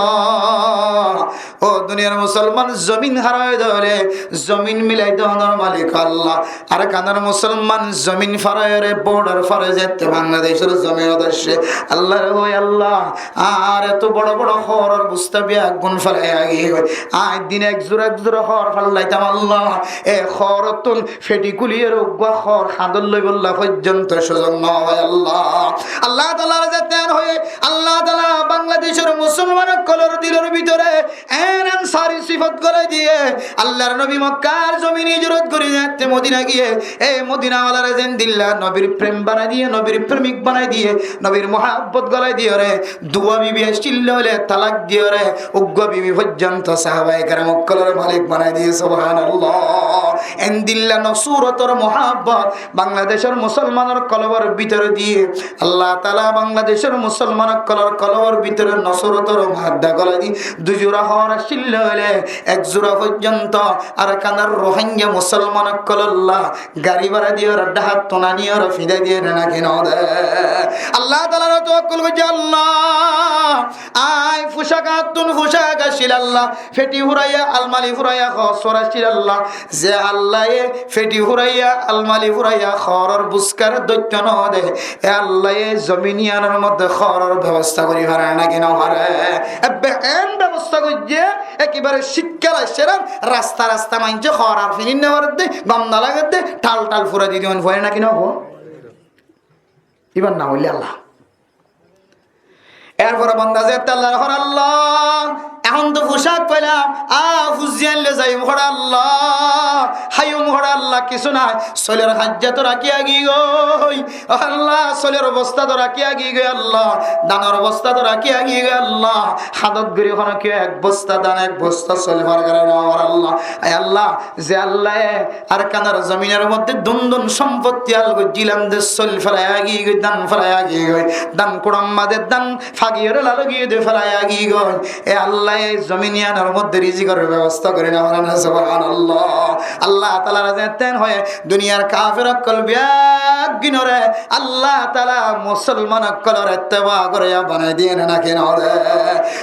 Ó duniyar musolman, zomin hára óiye de óile, zomin milai donor malik Allah. Ar ekkanor musolman zomin far óiyore, bordar far ói zette Bangladecor zominot aiccé. Allaré hoi, Allah, añár eto boro boro hoóror bosta beggún félai giyói. Añí dine ek zura ek zura hoór fallaitam, Allah. E hoórottún feti kúliyore uggwá hoór hañdor loibolla foijjonto cúzok no fai, Allah. Allah Taalar zette hoiye, Allah Taala Bangladecor musolman ókkolor dilor bútore eén sári sifot golai diye, Allar nobi Mokkar zomin hijrot gori zaite Modina giye, e Modina walaré zendilla nobir prem banai diye, nobir premik banai diye, nobir muhabbot golai diyoré, duwa bibi accíl óile talak diyoré, uggwa bibi foijjonto sahabaye keram ókkolor malik banai diye, subhanallah. Endilla no surotor muhabbot Bangladecor musolmanor kolbor bútore diye, Allah taala Bangladecor musolman ókkolor kolbor bútore no surotor madda golai di, dui zura hoor accíl óile, ek zura foijjonto Arkanor Rohingya musolman ókkolólla gari bára diyoré, dháhattú aniyóre fidai diye né naki no de? Allah taalar towakkul goijje, Allah, añí fucak attún fucak accíl Allah, feti furaiya, almali furaiya, hoor accíl Allah. Ze Allaye feti furaiya, almali furaiya, hooror buskare dóitto no de, e Allaye zomin iyanor modde hooror bebosta gori fare naki no fare? Ebbe en bebosta goijje, ekebare cítkal aiccé, rasta rasta maincé hoor ar fini no fare de, gom no lage de, thal thal furai di diyon, fore naki no fo? Ibar nam óilde Allah. Erfore banda zette Allaré hoór, Allah, ehón to fucak failam, a fuain loi zaiyum hoçé Allah, háiyum hoçé Allah, kissú nai, soilor haijja to rakí agí goi, o Allah, soilor bosta to rakí agí goi Allah, danor bosta to rakí agí goi Allah, hadot gorí hono kiyé ek bosta dan, ek bosta soil far goré no fare Allah. Ai Allah, ze Allaye Arkanor zominor modde dun dun somfotti al goijjílam de, soil félai agí goi, dan félai agí goi, dan kuçam mazé dan fagiyóre lalo giyé de félai agí goi. E Allah, e zomin iyanor modde rizikor bebosta gori no fare né? Subhanallah. Allah taalar zetten hoye, duniyar kafer ókkol beggúnore Allah taala musolman ókkolor etteba goriya banai diye né naki no de?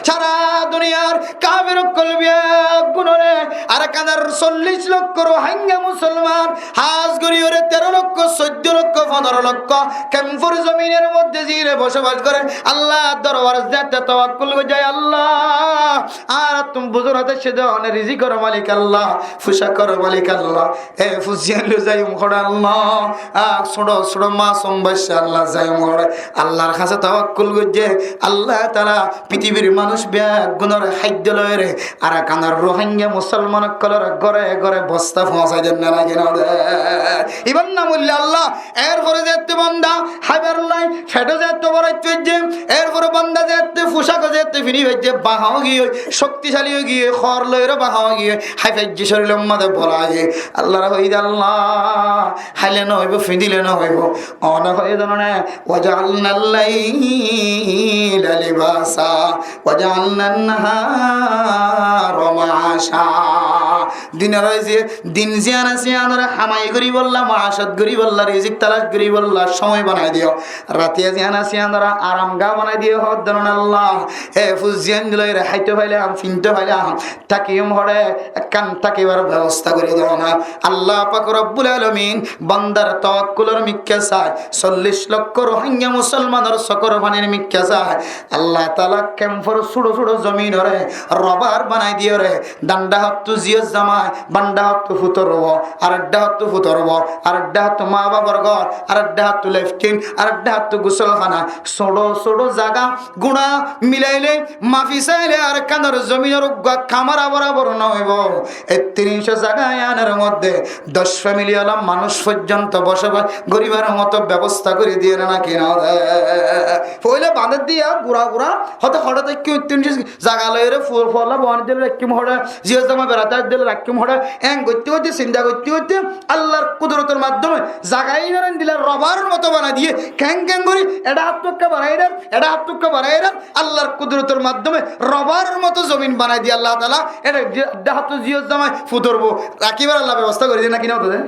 Sara duniyar kafer ókkol beggúnore Arkanor sollic lokko Rohingya musolman, hás gorí óre teró lokko, soiddo lokko, fondoro lokko, kemfor zominor modde ziyóre bosobas goré, Allar dorbarot zette towakkul goijje, Allah, añárattún buzur hotá cede one rizikor malik Allah, fucakor malik Allah. E fuain loi zaiyum hoçé Allah, a suço suço masum bacca Allah zaiyum hoçé. Allar hañsé towakkul goijje, Allah taala pitibir manúc beggúnor haijja loiyóre Arkanor Rohingya musolman ókkolor góre góre bosta foóñsai den né naki no de? Ibar nam óilde Allah. Erfore zette banda háibar lai feçe zette borait faijje, erfore banda zette fucak zette fini faijje, baha ói giyé, cokticali ói giyé, hoor loiyóre baha ói giyé, hái faijje, corilor modde bol ói giyé. Allaré hoiyé de, Allah, háile no óibo, findile no óibo. One hoiyé de no né, وجعلنا الليل لباسا وجعلنا النهار معاشا. Dinor ze, din ziyán asé, iyanore hamai goríbolla, maacot goríbolla, rizik talac goríbolla somoi banai diyo. Ratiya ziyán asé, iyanore aramgah banai diyo, hoódde no né Allah. E fuain loiyóre háito failam, finto failam, tákiyum hoçé, ekkán tákibar bebosta gorí do na. Allah pak Rabbul Alamin bandar tawakkulor mikká sai, sollic lokko Rohingya musolmanor sokor fanir mikká sai. Allah taala kemfor suço suço zominore robar banai diyóre, dan dháhattú ziyór zamai, ban dháhattú futor bo, arek dháhattú futor bo, arek dháhattú ma babar gór, arek dháhattú leftin, arek dháhattú gusolhana, suço suço zaga gura milaile, mafi saile Arkanor zominor uggwá kamara borabor no óibo. E tin cót zaga iyanor modde doc femili ola manúc foijjonto bosobas goríbar moto bebosta gorí diye né naki no de? Foila bandé diya gura gura, hoto hoto táikkum, tin cót zaga loiyóre fu-, fualla boani dile rakkum hoçé, ziyór zamai berate dile rakkum hoçé, en goitte goitte, sinta goitte goitte, Allar kudurotor maddome zaga iyanore endilla robaror moto banai diye, keng keng gorí, eçe háttú ekka barai der, eçe háttú ekka barai der, Allar kudurotor maddome robaror moto zomin banai diye Allah taala, eçe dháhattú ziyór zamai futor bo, rakíbar Allah bebosta gorí diye naki no de?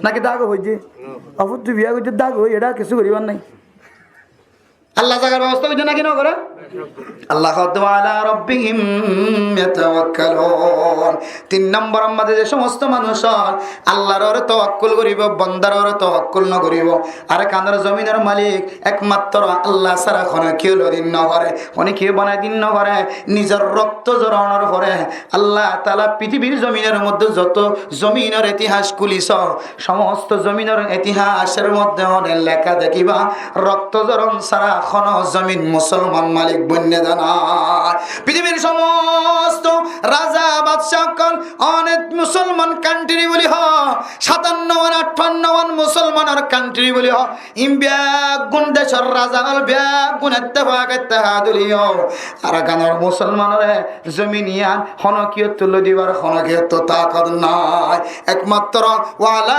Naki dhágo hoijje? Afuttu biya goijje dhágo, eçe kissú goríbar nai. Allah zagar bebosta goijje naki no goré? Allah hoódde, وعلى ربهم يتوكلون. Tin nombor mazé ze somosto manúc Allar uore towakkul goríbo, bandar uore towakkul no goríbo, Arkanor zominor malik ekmatro Allah sára hono kiyé loi din no fare, hono kiyé banai din no fare, nizor rokto zoronor fore Allah taala pitibir zominor modde zoto zominor itihas kúli so, somosto zominor itihasor modde one leká dekíba, rokto zoron sára hono zomin musolman malik boinné de nai. Pitibir somosto raza Baccá ókkol, one musolman kantri buli hoó, satanno wan, aṭṭanno wan musolmanor kantri buli hoó. Iín beggún decór raza ókkol beggún ettefak ettehad óiye. Arakanor musolmanore zomin yián honókiyóttu loi dibar honókiyóttu takot nái. Ekmattro وعلى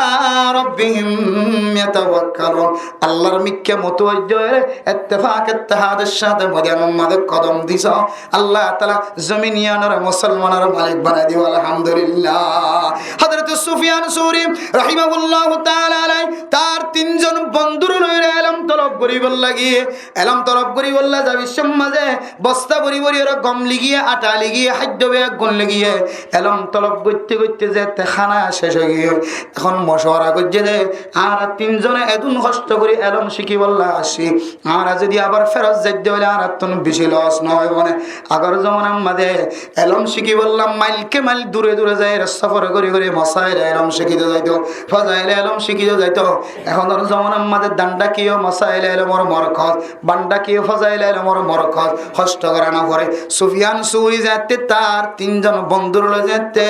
ربهم يتوكلون. Allar mikká mutuwajjo óire ettefak ettehador sáte moidanor maze kodom diso. Allah taala zomin yiánore musolmanor malik banai dibo, alhamdulillah. Hazrot Sufyan Suri rahimahullahu taala alai tar tinzon bondure loire elóm tolob goribolla giyé, elóm tolob goribolla zabar somot maze bosta bori bori óre gom loi giyé, aṭa loi giyé, háiddo beggún loi giyé, elóm tolob goitte goitte zette hána céc ói giyé. Ehón mocwara goijjé de, añára tinzone edún hoctó gori elóm cikibolla aiccí, añára zodi abar ferot zaidde óile añárattún beci los no óibo né? Agor zomanar maze elóm cikibolla mail ke mail dure dure zaire sofor gori gori masail elóm cikito zaito, fazail elóm cikito zaito. Ehónor zomanar maze Dhandakiyo masail elómor morkoz, Dhandakiyo fazail elómor morkoz, hoctó gora no fore. Sufyan Suri zette tar tinzon bondure loi zette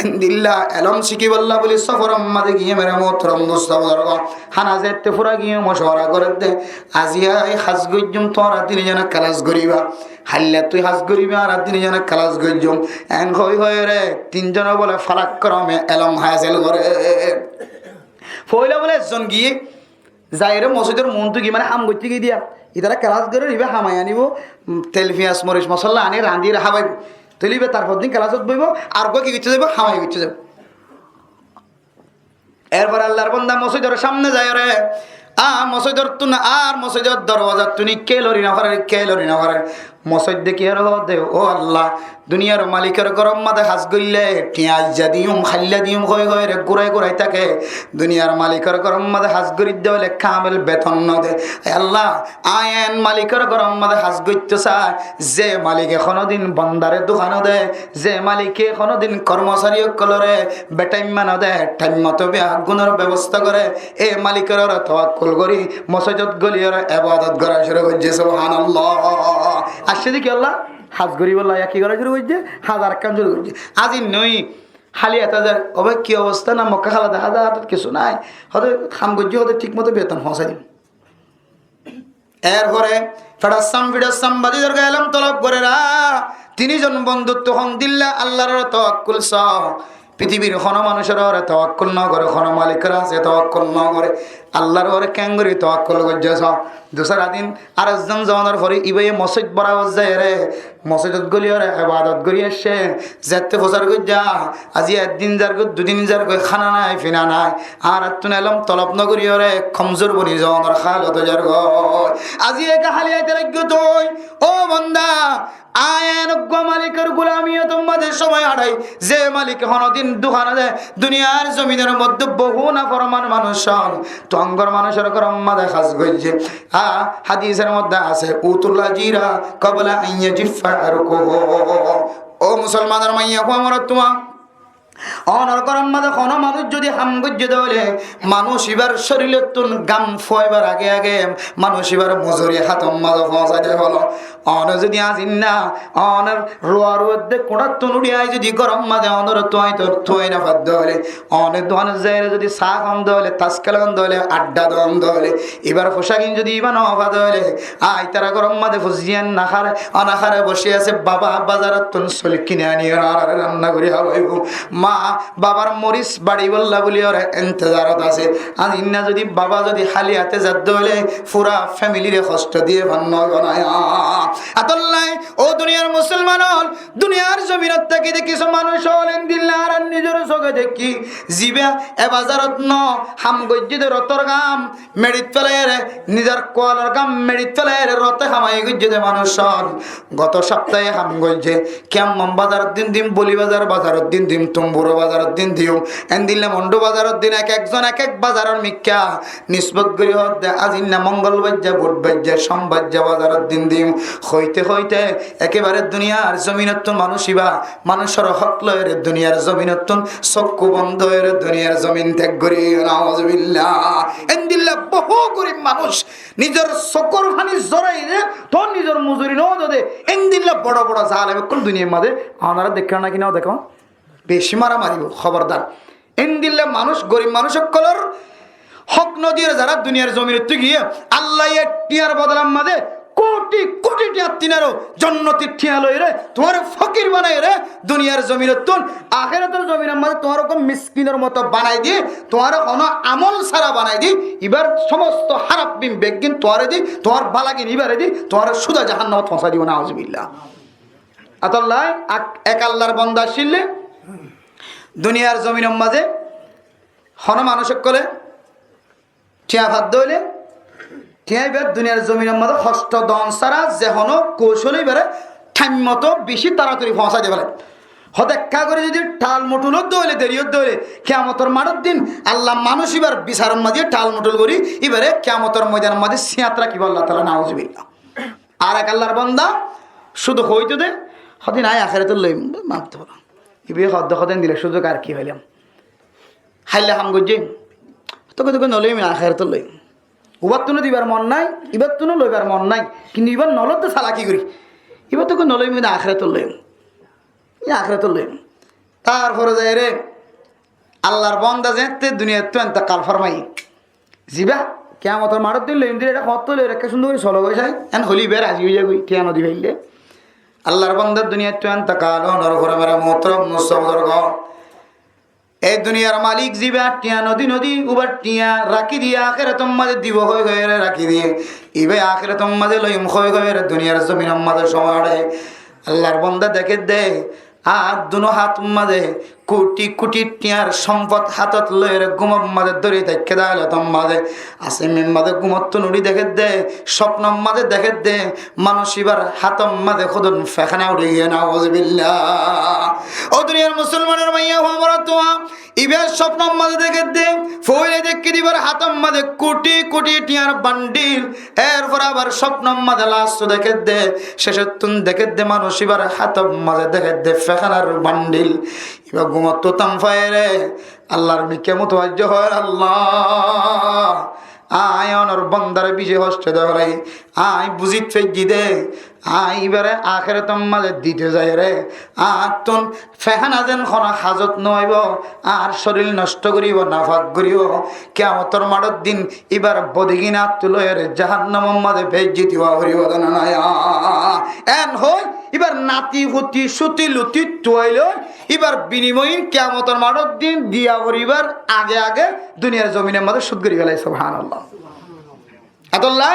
endilla elóm cikibolla buli soforor maze giyé, mere muhtarom dustó buzurgó, hána zette fura giyé mocwara gorer de, aijja añí hás goijjum, tuáñra tinzone kelas goriba, háilla tui hás goribi, añára tinzone kelas goijjum. En hoi hoi óre tinzone bole falak krome elóm hásil gorer. Foila bole ezzon giyé, zaire mosjidor muúntu giyé, mane ham goitte giyé de, itará kelas gorer, iba hamai anibo, mm, tel, fiyas, moric, mosolla ani randi re hábaibo. Tóile iba tar fordin kelasot boibo, ar uggwá ki goitte zaibo? Hamai goitte zaibo. Erfore Allar banda mosjidor samne zaiyóre, a mosjidottún ar mosjidor dorwazattún ikká lori no farer, ikká lori no farer. Mosjid dekiyóre hoódde, "Ó Allah, duniyar malikor góror maze hás goille thiañ aijja diyum, háilla diyum hoi hoi re gurai gurai táke. Duniyar malikor góror maze hás goridde óile kamel beton no de. E Allah, añí en malikor góror maze hás goitto sai, ze malike honodin bandare duka no de, ze malike honodin kormosari ókkolore betaimma no de, taimmoto beggúnor bebosta gore, e malikor uore tawakkul gori mosjidot goliyóre ebadot gora cúru goijjé." Subhanallah. Aiccé de kiyólla? Hás goribolla. Yá ki gora cúru goijjé? Hás ar ekkán cúru goijjé. Aijja noi háli ete zar, "Ó bái, ki obosta na? Mokká hála dehá zar, átot kessú nái." Hoódde, "Ham goijjí, hoódde thík moto beton foóñsai dim." Erfore feçassam fiçassam badi dorga elóm tolob gorer, a tinizon bonduttu hondilla Allar uore tawakkul só. Pitibir hono manúcor uore tawakkul no gore, hono malikor hañse tawakkul no gore, Allar uore keéngori tawakkul goijjé só. Dusara din ar ezzon zonor fore ibaye mosjid borabor zaiyóre, mosjidot goliyóre ebadot gori aiccé. Zette fusar goijjé, aijja ek din zargói, dui din zargói, hána nái, fina nái. Añárattún elóm tolob no goriyóre komzur boni zonor hálot ói zargói. Aijja eke háli aite laiggó tui, ó banda, añí en uggwá malikor gulamiyotor maze cómoi haçai, ze malike honodin duka no de, duniyar zominor modde bohú naforman manúic, tuáñgor manúcor góror maze hás goijjé. A, hádisor modde asé, "Utul ajira qabla an yajiffa arquhu." Ó musolmanor maiyafua, morotfua, onor góror maze hono manúic zodi ham goijjé de óile, manúic ibar córilottún gam fuaibar age age manúic ibar muzuri hátor maze foóñsai de folo. One zodi aijja onor ruaruedde kuñçattún uçí ai zodi góror maze onore tuai no fadde óile, one duanot zaiyóre zodi sá hon de óile, taskel hon de óile, adda don de óile, ibar fusagin zodi iba no fade óile, a, itará góror maze fuziyan no háre, no háre boci asé, "Baba, bazarottún soil kini aniyóre añáre ranna gori hábaibo." Ma, babar moris baçibolla buliyóre entezarot asé. Aijja zodi baba zodi háli ate zadde óile, fura femilire hosto diye fanno gonaya. Etolla, ó duniyar musolman ókkol, duniyar zominot táki de kissú manúic ókkol endilla añára nizor sóke dekí, ziba e bazarot no ham goijjé de rotor gam meçit felaiyóre, nizor kualor gam meçit felaiyóre rote hamai goijjé de manúic ókkol. Goto sáptaye ham goijjé, kiyamman bazarot din dim, boli bazar bazarot din dim, tumburo bazarot din dim, endilla mondu bazarot din, ek ekzon ek ek bazaror mikká nisbot gori hoódde, aijja mongol baijja, bud baijja, som baijja bazarot din dim. Hoite hoite ekebare duniyar zominottún manúic iba, manúicor hók loiyóre duniyar zominottún sokku bondo óiyore duniyar zomin tek gori, nauzubillah. Endilla bohú gorib manúic nizor sokor faní zoraiyóre, to nizor muzuri no dode, endilla boro boro zalem ókkol duniyar maze onora dekó naki no dekó? Beci mara maribó, hóbordar. Endilla manúic, gorib manúic ókkolór hók nodiyóre zará duniyar zominottú giyé, Allaye thiañr bodolar mazé koti koti thiañ, tiañró jonnotir thiañ loiyóre, tuáñre fokir banaiyóre, duniyar zominottún akérator zominor mazé tuáñre uggwá miskinor moto banai di, tuáñre honó amol sára banai di, ibár somosto háraf gin beggín tuáñre di, tuáñr bála gin ibáre di, tuáñre cúda jahannamot foóñsai dibó, nauzubillah. Etolla ek, ek Allar bonda accíl, duniyar zominor mazé honó manúic ókkolé thiañ fadde óile, thiañ ibá duniyar zominor mazé hoctho don sára ze honó koucóle ibáre thaim moto beci taratori foóñsai di félai. Hodekká gorí zodi thal muthul ódde óile, deri ódde óile, kiyamotor maçor din Alla manúic ibár bisaror mazé thal muthul gorí ibáre kiyamotor moidanor mazé síañt rakíbo Allah taala, nauzubillah. Ar ek Allar bonda cúdu hoóito de, hoódde aññí akératot loiyum, maf dito faro. Ibáye hoódde hoódde endilla cúzuk ar ki failam? Háilla ham goijjé, tóke tóke noloiyum, akératot loiyum. Ubáttunó dibar mon nái, ibáttunó loibar mon nái, kintu ibár nolodde salaki gorí. Ibár tóke noloiyum, kintu akératot loiyum. Ibár akératot loiyum. Tarfore zaiyóre Allar bonda zeéñtte duniyattú entekal formaiye, zibá kiyamotor maçor din loiyum de, ere hoñttú loiyum, ekká cúndor gorí solo goi sai, en hoilé ibá razi ói zagói, thiañ nodi faille. Allar bonda duniyattú entekal ónor fore mere muhtarom dustó buzurgo, e duniyar malik zibá thiañ nodi nodi, ubár thiañ rakí diyé, akérator mazé dibó hoi hoiyóre rakí diyé, ibá akérator mazé loiyum hoi hoiyóre duniyar zominor mazé cómare. Allar bonda dekédde, ar duno hátor mazé kuti kuti thiañr sompot hátot loiyóre gúmor mazé dóri táikke de hálotor mazé, asímir mazé gúmottún uçí dekédde, cópnor mazé dekédde, manúic ibár hátor mazé hodún fekána uçí giyé, nauzubillah. Ó duniyar musolmanor maiyafua, morotfua, ibá cópnor mazé dekédde, foóila deikké de ibár hátor mazé kuti kuti thiañr bandil, erfore abar cópnor mazé lasttu dekédde, cécottún dekédde manúic ibár hátor mazé dekédde fekánar bandil. Ibá gúmottú tán faiyóre Allar mikká mutuwajjo hoór, Allah, aññí onor bondaré bicí hoctho de félai, aññí buzít faijjí de, aññí ibáre akérator mazé dito zaiyóre, añáttun fekána zen honó hazot no óibo, añár córil noctho goríbo, nafak goríbo, kiyamotor maçor din ibár bodegin añáttu loiyóre jahannamor mazé beijjoti ówa foribó de no nái. En hoi ibár nati futi cuti luti tuwai loi ibár binimoyin kiyamotor maçor din diya foribár age age duniyar zominor mazé cúd gorí félai, subhanallah. Etolla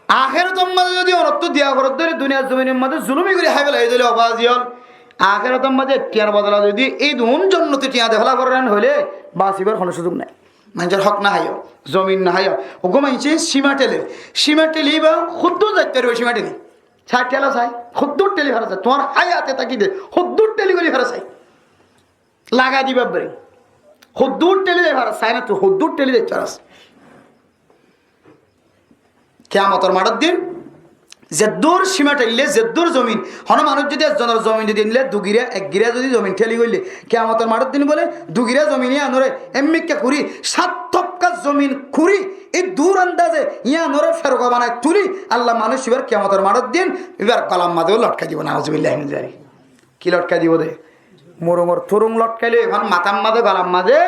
akérator mazé zodi onottú diya foredde óile duniyar zominor mazé zulumi gorí hái félai de óile, ó bazi ol, akérator mazé thiañr bodola zodi edún jonnoti thiañ de félai forer en hoilé, basibar honó cúzuk nái. Maincór hók no háiyo, zomin no háiyo. Uggwá maincé címa théle, címa théli ibá hoddúr zait faribó, címa théli. Sai théla sai, hoddúr théli fara sai, tuáñr háyate tákite hoddúr théli gorí fara sai. Lagai diba bari. Hoddúr théli zai fara sai na, tui hoddúr théli zai fara sai. Kiyamotor maçor din zeddúr címa thélle, zeddúr zomin, honó manúic zodi ezzonor zomin zodi enle du girá, ek girá zodi zomin théli goille, kiyamotor maçor din bóle du girá zomin yíanoré, emmikká kuri, sát tobka zomin kuri, eddúr andaze yíanoré fergo banai tuli, Allah manúic ibár kiyamotor maçor din ibár golar mazé lotkai dibo, nauzubillah min zalik. Ki lotkai dibo de? Murungor turung lotkai loi, ehón matár mazé, golar mazé,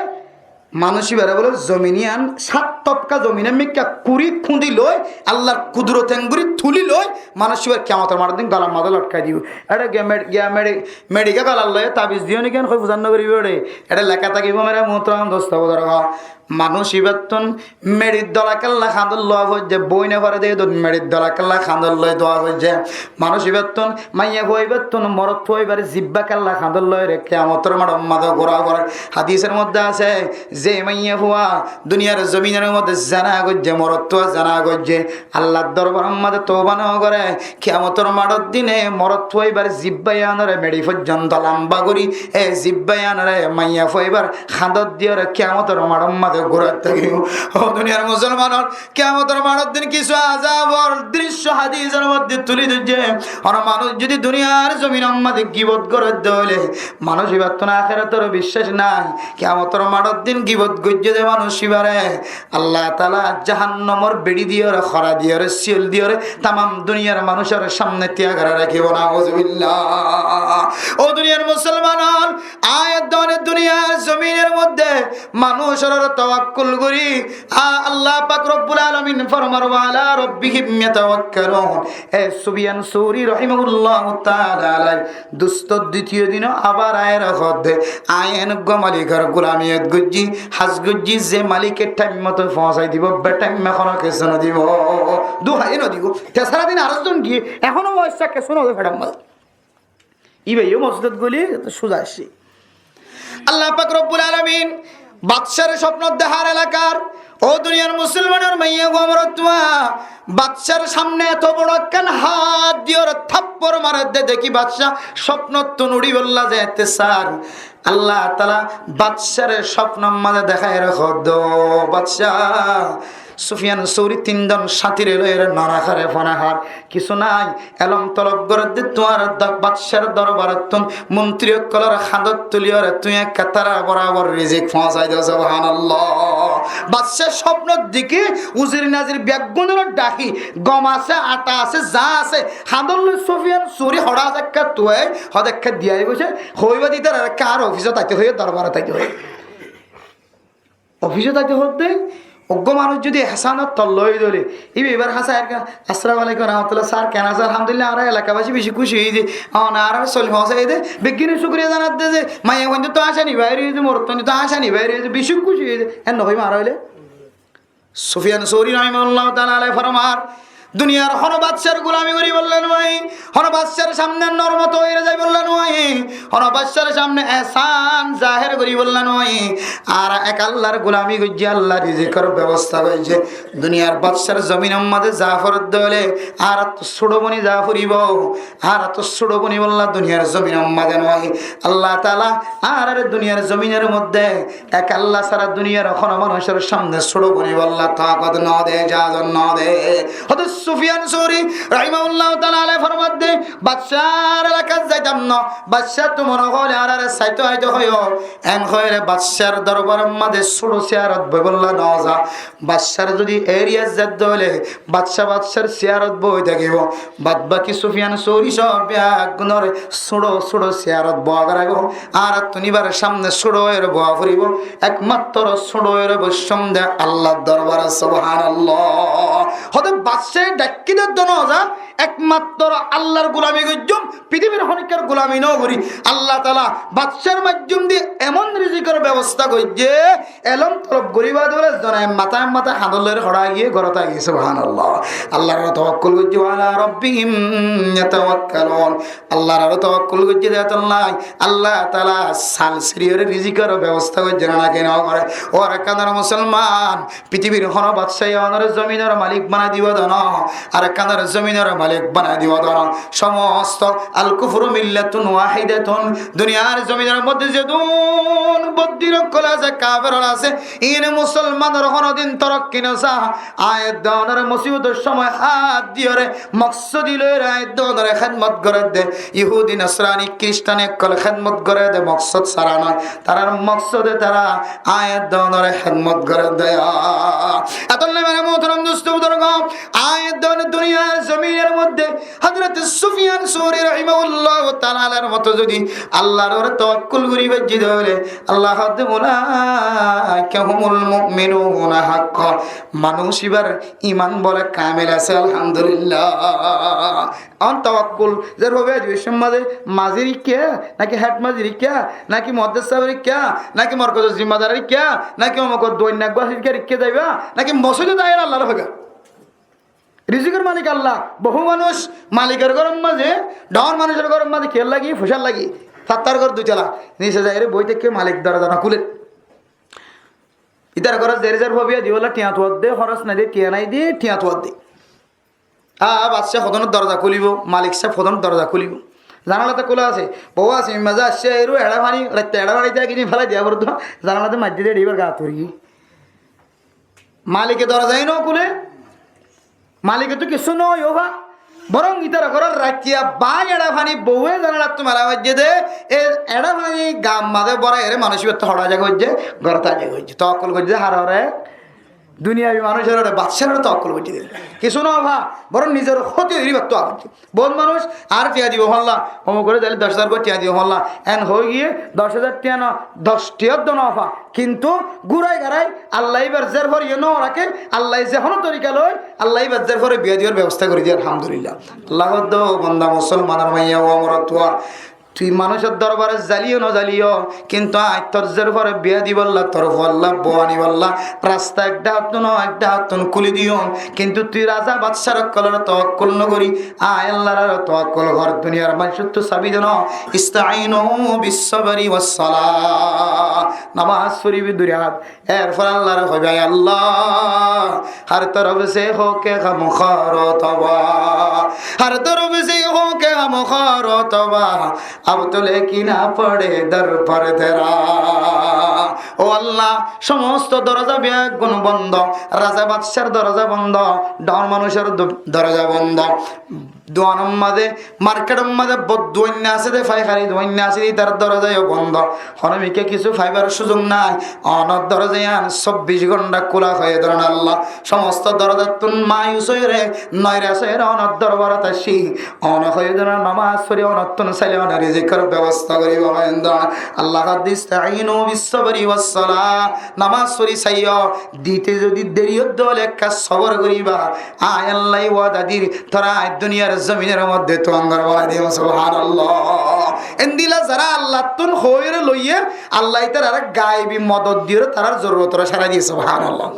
manúic ibáre bóle zomin yían, sát tobka zomin emmikká kuri kúdi loi, Allar kudurot engori tuli loi, manúic ibár kiyamotor maçor din golar mazé lotkai dibo. Ére giya med-, giya medi-, mediga golar loi tabiz diyo né ki, en hoi fusár no goribo ére. Ére leká tákibo, mere muhtarom dustó buzurgo. Manúic ibáttun meçir dola kella hañdot loi dua foijje, boi no fare de edún meçir dola kella hañdot loi dua foijje. Manúic ibáttun, maiyafua ibáttun morotfua ibár zibba kella hañdot loiyóre kiyamotor maçor mazé gura forer. Hadisor modde asé, ze maiyafua duniyar zominor modde zena goijje, morotfua zena goijje, Allar dorbaror mazé touba no gore, kiyamotor maçor dine morotfua ibár zibba yíanoré meçi foijjonto lamba gorí, e zibba yíanoré maiyafua ibár hañdot diyoré kiyamotor maçor mazé Gúrai tákibo. Ó duniyar musolman ol, kiyamotor maçor din kissú azabor drícco hadisor modde tuli dóijje. Hono manúc zodi duniyar zominor modde gibot goródde óile, manúc íbattún akérator biccác nai. Kiyamotor maçor din gibot goijjé de manúc íbare Allah taala jahannamor beçi diyóre, hóra diyóre, siyól diyóre, tamam duniyar manúcor samne tiya gorá rakíbo. Nauzubillah. Ó duniyar musolman ol, añí edde duniyar zominor modde manúcor uore tawakkul gorí, a Allah pak robbul alamin formar, "Wa ala rabbihim yatawakkalun." E Sufyan Sauri rahimahullahu taala alaih dustó ditiyo dino abar añáre hoódde, añí eén uggwá malikor gulamiyot goijjí, ham goijjí, ze malike thaim moto foóñsai dibo, bethaime hono kessú no dibo, duhaiye no dibo. Te sára din ar zon giyé, ehóno foóñsai kessú no dibo, feçar modde. Íba yó mosjidot goli, suza aiccé. Allah pak robbul alamin baccar cópno dehár elakar, ó duniyar musolmanor maiya gua, morotfua, baccar samne eto boro ekkán hát diyóre táppor maredde deki bacca cópnottún uçíbolla zaite sar. Allah taala baccar cópnor modde deháiyore hoódde, bacca, Sufyan Sauri tin zon sáñtire loiyóre no háre, fana hár, kissú nai, elóm tolob gorédde tuáñr do-, baccar dorbarottún montiri ókkolor hañdot tuliyóre tuñí ekká tará borabor rizik foóñsai do. Subhanallah. Bacca cópnot deki uzir nazir beggúnore dhaki, gom asé, ata asé, za asé, hañdot loi Sufyan Sauri hoçé asé ekká tuwai, hoódde ekká diyai boicé, hoóiba de ítarare ekká ar ofisot aite hoiyé, dorbarot aite hoiyé. Ofisot aite hoódde, uggwá manúc zodi ehsánor tolla ói dóile, íba íbar hañsé aiyér gá, "Assalamu alaikum rahmatullah, sar, ken asó?" "Alhamdulillah, añára elakabaci beci kúci óiyi de." "Ó, na, añára soli foóñsai de." Beggúne cúkuriya zanat de ze, maiyafuain to añcani bair óiyi de, morotfuain to añcani bair óiyi de, beci kúci óiyi de. Eén no hoiba añára óile? Sufyan Sauri rahimahullahu taala alaih formar, duniyar hono baccar gulami goríbolla no aiyí, hono baccar samne normot óiyore zaibolla no aiyí, hono baccar samne ehsán zahér goríbolla no aiyí. Añára ek Allar gulami goijjí, Allah rizikor bebosta goijjé. Duniyar baccar zominor modde za foredde óile, añárattú cúço boni za foribo, añárattú cúço bonibolla duniyar zominor modde no aiyí. Allah taala añárare duniyar zominor modde ek Allah sára duniyar hono manúcor samne cúço bonibolla takot no de, ijazot no de. Hózorot Sufyan Sauri rahimahullahu taala alaih formadde, baccar elakat zaitam no, bacca tuáñra hoile añáre saito aito hoiyó, en hoiyóre baccar dorbaror modde cúço siyarot boibolla no za. Baccar zodi eriyat zedde óile, bacca baccar siyarot boi tákibo. Bad baki Sufyan Sauri só beggúnore cúço cúço siyarot boa goraibo. Añárattún íbar samne cúço óiyore boa foribo. Ekmatro cúço óiyore boiccóm de Allar dorbarot. Subhanallah. Hóde baccaye dhaikké de dóno za, ekmatro Allar gulami goijjóm, pitibir honíkkar gulami no gorí. Allah taala baccar maiddóm di emon rizikor bebosta goijjé, elóm tolob goríba de bóle zone matá matá hañdot loi hoçá giyé, górot giyé. Subhanallah. Allar uore tawakkul goijjé, wa ala rabbihim yatawakkalun. Allar uore tawakkul goijjé de tolla, Allah taala sal siriyóre rizikor bebosta goijjé na naki no goré? Ó Arakanor musolman, pitibir hono baccaye onore zominor malik banai dibo de no, Arakanor zominor malik banai dibo de no. Somosto al kufru millatun wahidatun. Duniyar zominor modde zedún boddir ókkol asé, kafer ókkol asé, iíne musolmanor honodin torokki no sa. Añí edde onore musibotor somoi hát diyóre moksodi loiyóre añí edde onore hédmot gorédde. Yahudi, Nasrani, Kiristani ókkole hédmot gorédde moksod sára no. Tarar moksode tara añí edde onore hédmot gorédde. Etolla mere muhtaram dustó buzurgo, añí edde one duniyar zominor modde Hozrot Sufyan Sauri rahimahullahu taala alaihir moto zodi Allar uore tawakkul gorí faijjé de óile, Allah hoódde, ulaika humul mu'minuna haqqan. Manúc íbar iman bole kamil asé, alhamdulillah. On tawakkul, zer hobe aijja biccór mazé mazir ikká, naki hed mazir ikká, naki muhaddes sáber ikká, naki morkozor zimmadar ikká, naki omukor duainna gua ikká zaiba, naki mosjidot aiyóre Allar hoiba. Rizikor malik Allah. Bohú manúc malikor góror mazé, dhoóñr manúcor góror mazé kiyólla giyé? Foicár lagi. Fattar gór dui tala. Nise zaiyóre boi táikke, malik doroza no kúle. Ítar górot zeri zar fobiya dibolla thiañ tuwar de, hóros nai de, thiañ nai de, thiañ tuwar de. A, a, bacca hodónor doroza kúlibo, malik sáb hodónor doroza kúlibo. Zanala to kúla asé, bou asé, mazé aiccé, eru eçé faní, raitta eçé faní, te gini félai diya foribó. Zanala to maijjé de, íbar gat fori giyé. Malike doroza no kúle, malike tu kissú no hoibo fa. Borong ítara gorór raittiya bái eçá faní bouwe zanarattu mela faijje de, e eçá faní gaar maze borai ere manúic ibáttu hoçá zai goijje, górot zai goijje. Towakkul goijje de harore, duniyabi manúicorore, baccárore towakkul goijje de. Kissú no hoibo fa, borong nizor hóti óibar towakkul goijje. Bout manúic añáre tiañ dibo holla, omukore zaile doc házar gori tiañ dibo holla, en hoi giyé doc házar tiañ no, doc tiañ dó no fa. Kintu gúrai garai Allah ibar zer fore no raké, Allah ze hono torika loi Allah ibar zer fore biya dibar bebosta gori diye, alhamdulillah. Allah hoó de, banda musolmanor maiya ó morotfua, tui manúicor dorbare zaliyo no zaliyo, kintu añí tor zer fore biya dibolla, tor fualla bou anibolla rasta ek dhákottún no ek dhákottún kúli diyum, kintu tui raza baccár ókkolore towakkul no gori, añí Allar towakkul gor. Duniyar manúicottu sabi de no, "Istainu bis sabri was salah." Nomaz foribi dui rakát, erfore Allaré hoibi, "Ai Allah, har tarof se ho ke ghamkhór toba, har tarof se ho ke ghamkhór toba, ab to le ki na pade dar par tera." Ó Allah, somosto doroza beggún bondo, raza baccár doroza bondo, dhoñr manúicor do-, doroza bondo. Duanor maze, marketor maze bout duainna asé de, faikari duainna asé de, ítar doroza yó bondo. Hono mikká kissú faibar suzuk nai. Onor doroza yián sobbic gonthá kúla, hoiyé de no Allah. Somosto dorozattún mayus óiyore, noiras óiyore onor dorbarot aiccí. One hoiyé de no nomaz fori, onottún saile one rizikor bebosta goribo, hoiyé de no. Allah hoó de, "Istainu bis sabri was salah." Nomaz fori saiyo, dite zodi deri ó de óile ekka sobor goriba. Añí Allaye wada dir, toré añí duniyar zominor modde tuáñgor banai diyum, subhanallah. Endilla zará Allattún hoiyóre loiyé, Allaye tarare gaibi modot diyóre tarár zorurotoré sárai diyé, subhanallah.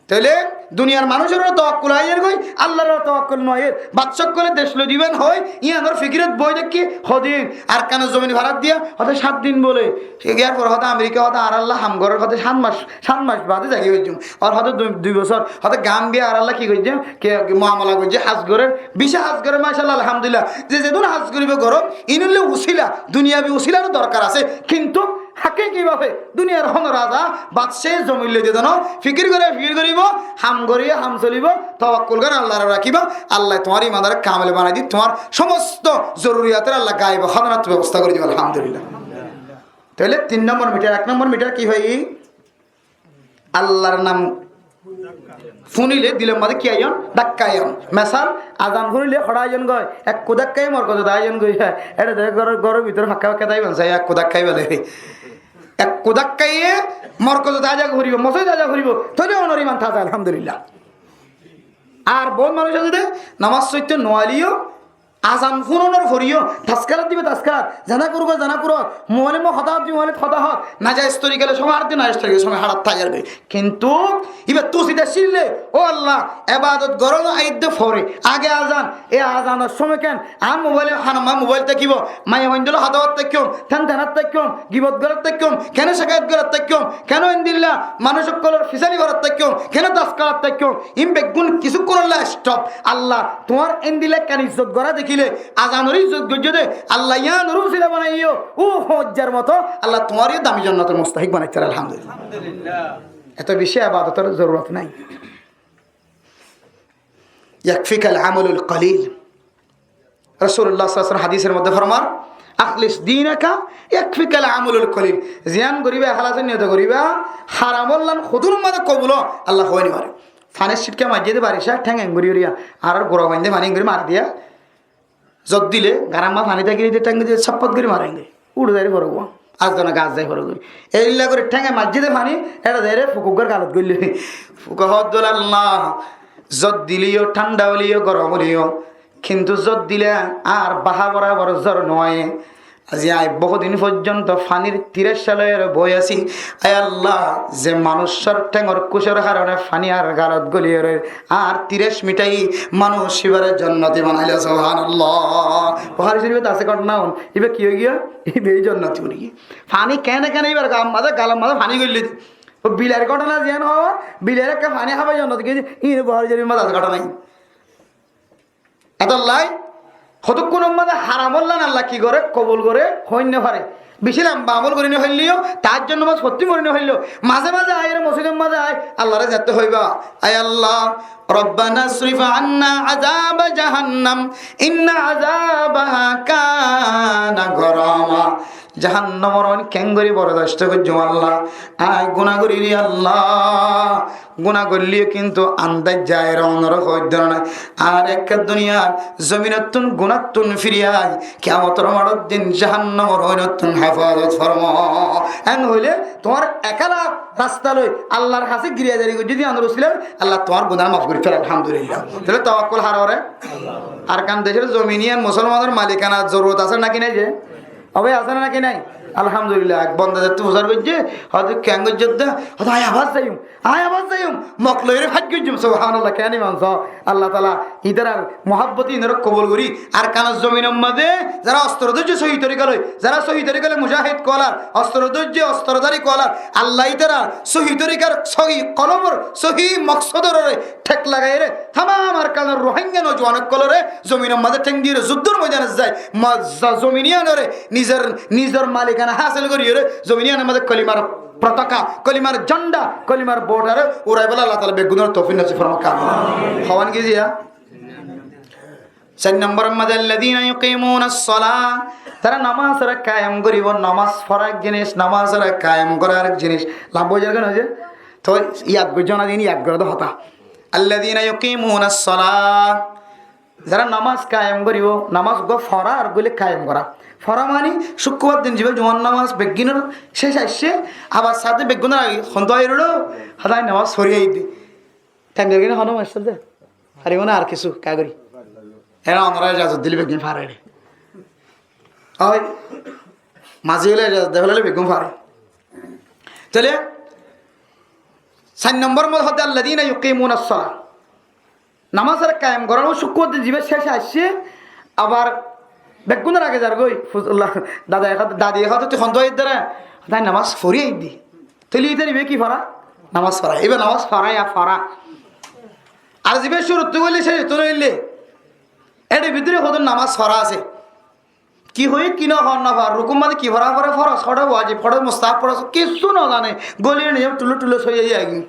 Tóile duniyar manúicor uore towakkul aiyér goi, Allar uore towakkul no aiyér. Baccá ókkole dec loi diben hoi, yíanor fikirot boi táikke hodin, Arkanor zomin farat diya, hoó de sát din bole. Yar fore hoó de Amerika, hoó de añárálla ham gorer, hoó de sát mac, sát mac bade zai faijjum. Ar hoó de dui, dui bosór, hoó de Gambiya añárálla ki goijjé, ki muamala goijjé, haz gorer, bicí haz gorer, macállah, alhamdulillah. Ze zedún haz goribo goró, iín óilde usila, duniyabi usilar dorkar asé, kintu hakiki bábe duniyar hono raza, baccáye zomin loi de no, fikir gore, fikir goribo, ham goriye, ham solibo, towakkul gore Allar uore rakiba, Allaye tuáñr imanore kamil banai di, tuáñr somosto zoruriyator Allah gaibi hozanat bebosta gori dibo, alhamdulillah. Tóile tin nombor mitar, ek nombor mitar ki hoi? Allar nam funile dilor maze ki aiyon? Dakka aiyon. Mesal, azan funile hoçé aiyon goi? Ekku dakka aiye morkozot aiyon goi. Ere de góror, góror bútore fakka fakka daiban sai, ekku dakka aiye bole. Ekku dakka aiye morkozot aza foribo, mosjidot aza foribo. Tóile onor iman taza, alhamdulillah. Ar bout manúic asé de, nomaz foitto no ailiyo, azan funonor foreyó, taskalat diba taskalat, zena kurgoi zena kurgoi, mobailot hotá hoó de mobailot hotá hoó, najaiz torika loi somoi haçar de, najaiz torika loi somoi haçar táiyar goi. Kintu íba tu sida cílle, ó Allah, ebadot goró no aiyér de fore, age azan, e azanor somoi ken, añár mobail, hanor maze mobail tákibo, maiyafuain dóilla hotá hoót táikkum, ten tenat táikkum, gibot gorát táikkum, kene cekayet gorát táikkum, kene endilla manúic ókkolor fisali gorát táikkum, kene taskalat táikkum, iín beggún kissúkkunolla stop. Allah, tuáñr endilla ekkán izzot gorá dekíle, azanor izzot goijjó de, Allah yíanor usila banaiyó, ó hoijjar moto, Allah tuáñre dami jonnotor mustahik banaittar, alhamdulillah. Eto beci ebadotor zorurot nai. Yakfikal amalul qalil. Rasulullah sallallahu alaihi wasallam hadisor modde formar, "Akhlis dinaka yakfikal amalul qalil." Ziyán goriba, ehlasor niyot goriba, haramollan hodún maze kobul ó, Allah hoói no fare. Fanir citka maijjé de barica, theng engori goriya, ar gura fainde fani engori mari diya. Zot dile, garam ma fani tákile de theng dile sappat gori mare engori. Uçi zai fore goi. Ar zona gas zai fore goi. Eilla gori thenge maijjé de fani, eçe zaire fuk uggwar galot goille. Fuke hoó de, "Allah, zot dileyo, thánda óileyo, gorom óileyo, kintu zot dile añár baha borabor zor no aiyé. Aijja añí bohut din foijjonto fanir tirassa loiyore boi así. Ai Allah, ze manúicor thengor kucor harone fani añár galot goliyore añár tirac mithai manúic ibare jonnoti banailo, subhanallah." Buhari Corifot asé gótona ón. Iba ki ói giya? Iba jonnoti ói giya. Fani kene kene ibar gal maze, galor maze fani goille de. Ó bilair gótona ziyán hoó, bilair ekka fani hábai jonnot giyé de, iín Buhari Corifot asé gótona iín. Etolla hotokkúnor maze haramollan Allah ki gore, kobul gore, hoói no fare. Beci lamba amol gorí no failleyó, tahajjud nomaz fottí forí no failleyó, maze maze aiyóre mosjidor maze ai, Allaré zeñtté hoiba, "Ai Allah, Rabbana isrif anna azaba jahannam, inna azabaha kana gorama." Jahannamor oin keéngorí bordasto goijjum Allah, ai guna gorí re Allah. Guna goilleyó kintu andaijja aiyóre onoré hoóidde no nai. Ar ekká duniyar zominottún gunáttún firi ai, kiyamotor maçor din jahannamor oinottún hefazot formo. En hoilé tuáñr ekala rasta loi Allar hañsé giriya zari goijjé de anor usila, Allah tuáñr guná maf gorí félaibo, alhamdulillah. Tóile tawakkul hár uore? Arkan decor zomin iyan musolmanor malikana zorurot asé naki nai ze? Ói bái, asé né naki nai? Alhamdulillah, ek bonda zettú fusár goijjé, hoódde keén goijjós de, hoódde añí abar zaiyum, añí abar zaiyum, mok loiyóre fák goijjum, subhanallah, keén iman só, Allah taala ítarar muhábbot iínoré kobul gorí, Arkanor zominor mazé zará ostro dóijje sóhi torika loi, zará sóhi torika loi mujahid kualar, ostro dóijje ostrodhári kualar, Allah ítarar sóhi torikar, sóhi kolomor, sóhi moksodoré thek lagaiyóre, tamam Arkanor Ruáingga nojuwan ókkolóre zominor mazé théng diyóre zuddór moidanot zai, ma-, za-, zomin iyanóre nizor, nizor malikana hásil goríyore, zomin iyanor mazé kolimar potoka, kolimar zhonda, kolimar bordar uraibólla Allah taala beggúnore toufik nosib formok. Amin. Hoón ki ziya? Sair nomboror mazé, "Alladhina yuqimuna as-salah", tará nomazoré kayem goríbo, nomaz fora ek jinis, nomazoré kayem gora arek jinis. Lamba ói zargói no ze? Toi yad goijjó na, din yad goré de hotá. "Alladhina yuqimuna as-salah", zará nomaz kayem goríbo, nomaz uggúa fora ar goilé kayem gora. Fora mani cúkkurbar din zibá jumar nomaz beggúnor céc aiccé, abar sáte beggúnor age hontú aiyér, hoódde añí nomaz fori aiyér de. Thaim zagói né honó mastor de? Faribó né ar kessú kagori? Ere onorá ejazot dilé beggún fare re. Ói, mazi óile ejazot de félale beggún fare. Tóile sair nombor mot hoódde, "Alladhina yuqimuna as-salah." Nomazoré kayem goran, ó cúkkurbar din zibá céc aiccé, abar beggúnor age zargói. Fus-, dada ek há-, dadi ek há tui hontú aiyér de re? Hoódde añí nomaz fori aiyér de. Tóile ítar ibá ki fora? Nomaz fora. Ibá nomaz fora ya fora. Ar zibá cúruttú goillé cécottú no óille, éçe bútore hodún nomaz fora asé. Ki hoiyé ki no hoór no far, rukúr mazé ki fora fore, foroz hoçé, wajib hoçé, mustahab hoçé, kessú no zane, goli niye tulle tulle sói aiyé agi.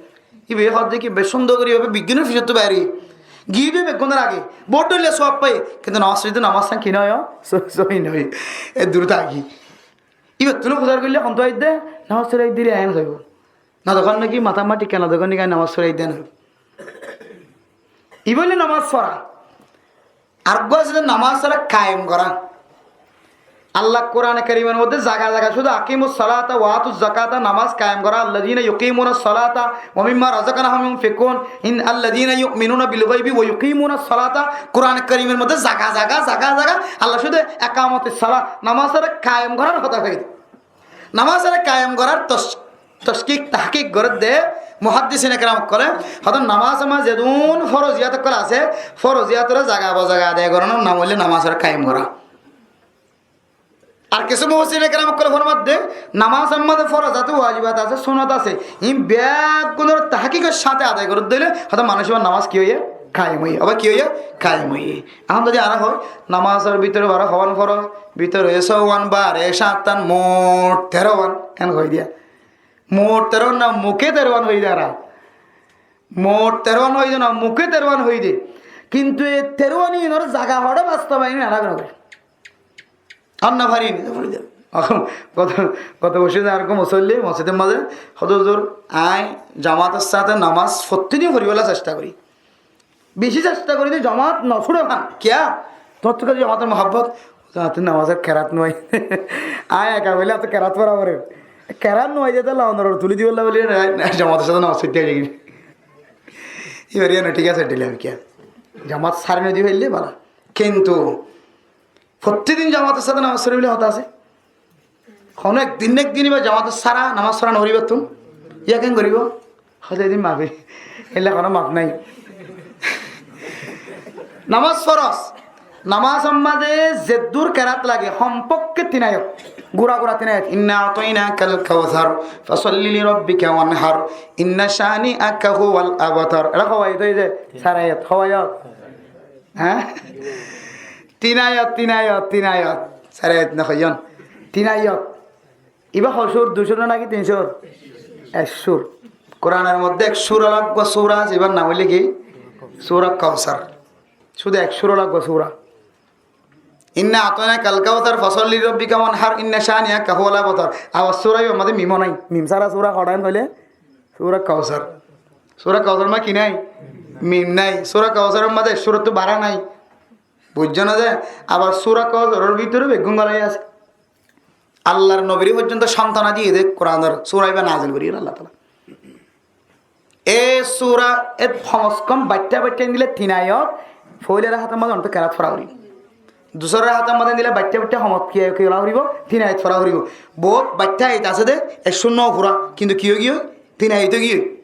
Ibá hoódde ki beci cúndor gorí ibá beggúnor fisottú baire. Giyé de beggúnor age, bout dhoilla suwab faiyé, kintu nomaz foijjé de nomaz san ki no óiye, só-, sóhi no óiye. E dur táki. Ibáttu loi fusár goillé hontú aiyér de, nomaz fori aiyér de, en hoibo. No dekón né ki, matá mati kena dekón né ki, añí nomaz fori aiyér de no. Ibá óilde nomaz fora. Ar uggúa asé de nomazoré kayem gora. Allah Kurane Karimor modde zaga zaga cúde "Aqimus salata wa atuz zakata", nomaz kayem gora. "Alladhina yuqimuna as-salata wa mimma razaqnahum yunfiqun." In alladhina yu'minuna bil ghaibi wa yuqimuna as-salata. Kurane Karimor modde zaga zaga, zaga zaga Allah cúde "Aqamutis salah", nomazoré kayem gorar hotá hoiyé. Nomazoré kayem gorar tos-, toskik, tahkik gorer de muhaddisin ekram ókkole, hoódde nomazor mazé zedún foroziyat ókkol asé, foroziyatoré zaga bozaga adai goranor nam óilde nomazoré kayem gora. Ar kessú mufassirin ekram ókkole formadde, nomazor mazé forozat, wajibat asé, sunot asé, iín beggúnor tahkikor sáte adai gorer de óile, hoódde manúic ibár nomaz ki óiye? Kayem óiye. Abar ki óiye? Kayem óiye. Ehón zodi añára hoi, nomazor bútore baró howan foroz, bútore sówan, bare sáttan, moot terowan, en hoi diya. Moot terowan na, muke terowan hoi diya añára. Moot terowan hoi diya na, muke terowan hoi diya. Kintu e terowan inor zaga hoçé bastobayon añára gom no gorí. Ar no fari, no fari de. Goto, goto bosór añár ek musolli mosjidor mazé hoódde, "Huzur, añí jamator sáte nomaz fottí din foribolla cesta gorí." Beci cesta gorí de jomat no fore fán. Kiyá? Tuáñttú kiyá jomator muhabbot? Jomator nomazor kerat no ai. Añí eka boille añáttu kerat fora fore. Kerat no ai de tolla onoré tuli dibolla buli jomator sáte nomaz foitté aiyí. Ibá iyán thík asé, dilam kiyá? Jomat sári no di faille bála. Kintu fottí din jomator sáte nomaz foribolla hotá asé. Hono ek din, ek din ibá jomator sára nomaz fora no foribo tún. Iyá keén goribo? Hoódde edin mafi. Ella hono maf nai. Nomaz foroz. Nomazor mazé zeddur kerat lage, hompokké tin ayat. Gura gura tin ayat. "Inna a'tainakal kawthar, fasalli li rabbika wanhar, inna shani'aka huwal abtar." Ere hó ayat óiye de, sar ayat, hó ayat. Há? Tin ayat, tin ayat, tin ayat. Sar ayat no hoiyon. Tin ayat. Ibá hoó sur, dui sur né náki tin sur? Ek sur. Kuranor modde ek sur ola uggwá sura asé, ibár nam óilde ki? Sura Kausar. Cúde ek sur ola uggwá sura. Inna a'tainakal kawsar, fasalli lirabbika wanhar, inna shani'aka huwal abtar. Abar sura ibár modde mim ó nai. Mim sára sura hoçé hoilé sura Kausar. Sura Kausar modde ki nai? Mim nai. Sura Kausar modde ek sur ottu bará nai. Buijjó né de? Abar sura Kausaror bútore beggún gólai asé. Allar nobire foijjonto santona diyé de Kuranor sura ibá nazil gorí Allah taala. E sura e hom se hom baittá baittá endilla tin ayat, foila rakátor modde onto kerat fora foribo. Dusára rakátor modde endilla baittá baittá hom se hom ki, ki fora foribo? Tin ayat fora foribo. Bout baittá ayat asé de, ek sur no fura, kintu ki ói giyói? Tin ayat ói giyói.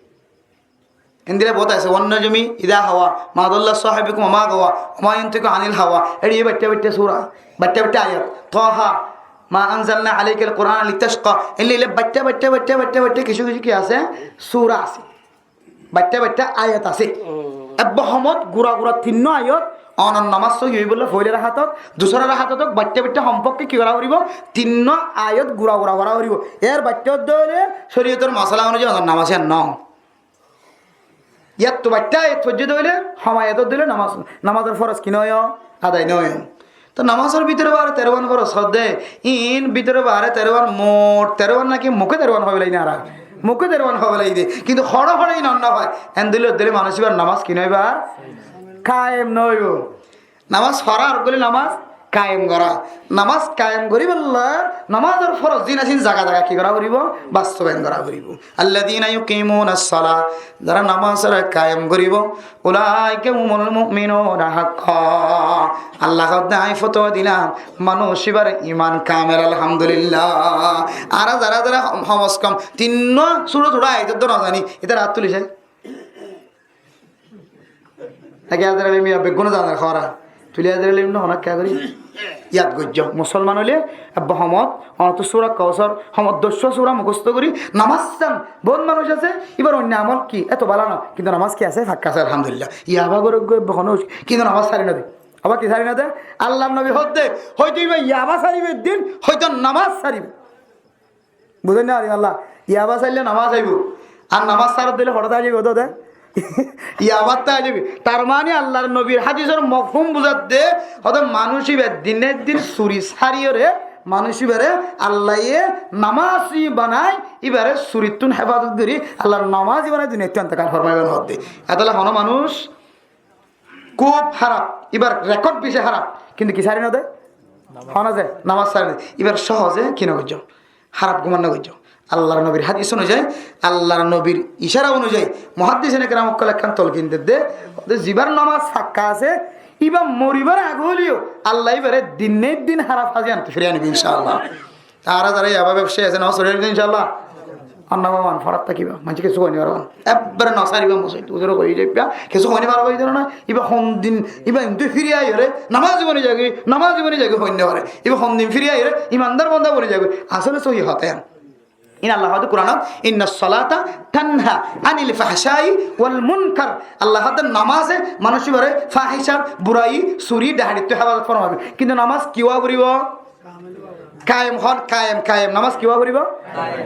Endilla bout asé, wan najmi idha hawa, ma dalla sahibukum wa ma gawa, wa ma yantiqu anil hawa. Eri e baittá baittá sura, baittá baittá ayat. Taha, ma anzalna alaykal Qur'ana litashqa. Endilla baittá baittá baittá baittá baittá kissú kissú ki asé? Sura asé. Baittá baittá ayat asé. Ebbe homot gura gura tinnó ayat, onor namaz sóhi óibolla foila rakátot, dusára rakátot baittá baittá hom se hom ki gora foribo? Tinnó ayat gura gura fora foribo. Er baittá óile coriyotor masala onuzai onor namaz iyan no. Yattu baittá ayat foijjé de óile, hom ayat óile namaz, namazor foroz ki no óibo? Adai no óibo. To namazor bútore bare terowan foroz hoó de, in bútore bare terowan, mot terowan náki muke terowan hoibo lage nara? Muke terowan hoibo lage de. Kintu hoçé hoçé in no fai. Endilla óile manúic ibár namaz ki no óibo? Ar kaem no óibo. Namaz fora ar óile namaz kaem gora. Namaz kaem goríbolla namazor foroz zin asé in zaga zaga ki gora foribo? Bastobayon gora foribo. Alladhina yuqimunas salah, zara namazore kaem goribo, ulaika humul mu'minuna haqqa. Allah hoó de, añí fotuwa dilam, manúic ibár iman kamel, alhamdulillah. Añára zara zara hom se hom tinnó sura sura ayat no zani, itará hát tuli sai. Náki Azrail miya beggúne zaner hoóra. Tuli Azrail ibne honó kiya gorí? Yad goijjó. Musolman óile ebbe homot, onottu sura Kausar, homot doccwá sura mukosto gorí, namaz san. Bout manúic asé, ibár oinno amol ki? Eto bála no. Kintu namaz ki asé? Fakka asé, alhamdulillah. Yaba goré goi ebbe honó, kintu namaz sári no de. Abar ki sári no de? Allar nobi hoó de, hoito ibá yaba sáribo ek din, hoito namaz sáribo. Buzón né, Allah? Yaba sáille namaz aibo. Ar namaz sárat dile hoçé táki zaibo de? Yaba táki zaibo. Tar mane Allar nobir hádisor mofhum buzá de, hoó de manúic ibá dinne din suri sáriyore, manúic ibáre Allaye namazi banai, ibáre surittún hefazot gorí, Allar namazi banai duniyattú entekal formaibo hoó de. Etolla honó manúic kúb háraf, ibár rekod beci háraf, kintu ki sári no de? Honó ze namaz sári no de. Ibár sóhoze ki no goijjó? Háraf guman no goijjó. Allar nobir hádis onuzai, Allar nobir icára onuzai, muháddisine keram ókkole ekkán tolkin de de, de zibár namaz fakka asé, ibá moribar age óileyo Allah ibáre dinne din háraf házi anottu firi anibo, incállah. Añára zara yaba bebsai asé, namaz fori fari de, incállah. Ar namaz man forat tákiba, maincé kessú hoi no faribo. Ebbare no sáriba, mosjid uzur hoi zaiba, kessú hoi no faribo, ibá hondin, ibá hintu firi aiyóre namazi boni zagói, namazi boni zagói hoi no fare. Ibá hondin firi aiyóre imandar bonda boni zagói. Asóle sóhi hotá iyan. In Allah hoó de Kuranot, innas salata tanha anil fahshai wal munkar. Allah hoó de namaze manúic ibáre fahisha, burai, suri, dahanittú hefazot formaibo. Kintu namaz ki ówa foribo? Kaem hoó, kaem, kaem. Namaz ki ówa foribo?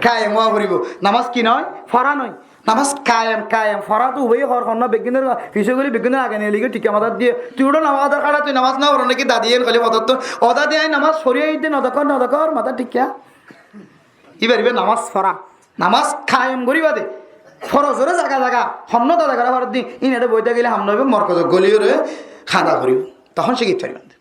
Kaem ówa foribo. Namaz ki noi? Fora noi. Namaz kaem, kaem. Fora to ubai hoór, honó beggúnor fisé gori, beggúnor age neli gori, thíkka matát diye. Tui uçó namaz adar hára, tui namaz no foros né ki dadi en hoilé matát to. O dadi, añí namaz fori aiyí de, no dekór, no dekór, matát thíkka. Ibár, ibár namaz fora. Namaz kaem goriba de. Forozore zaga zaga, honnó dada gora fore de, in ede boi tákile ham no óibo, morkozot goliyore handa goribo. Tohón cíki fariba de.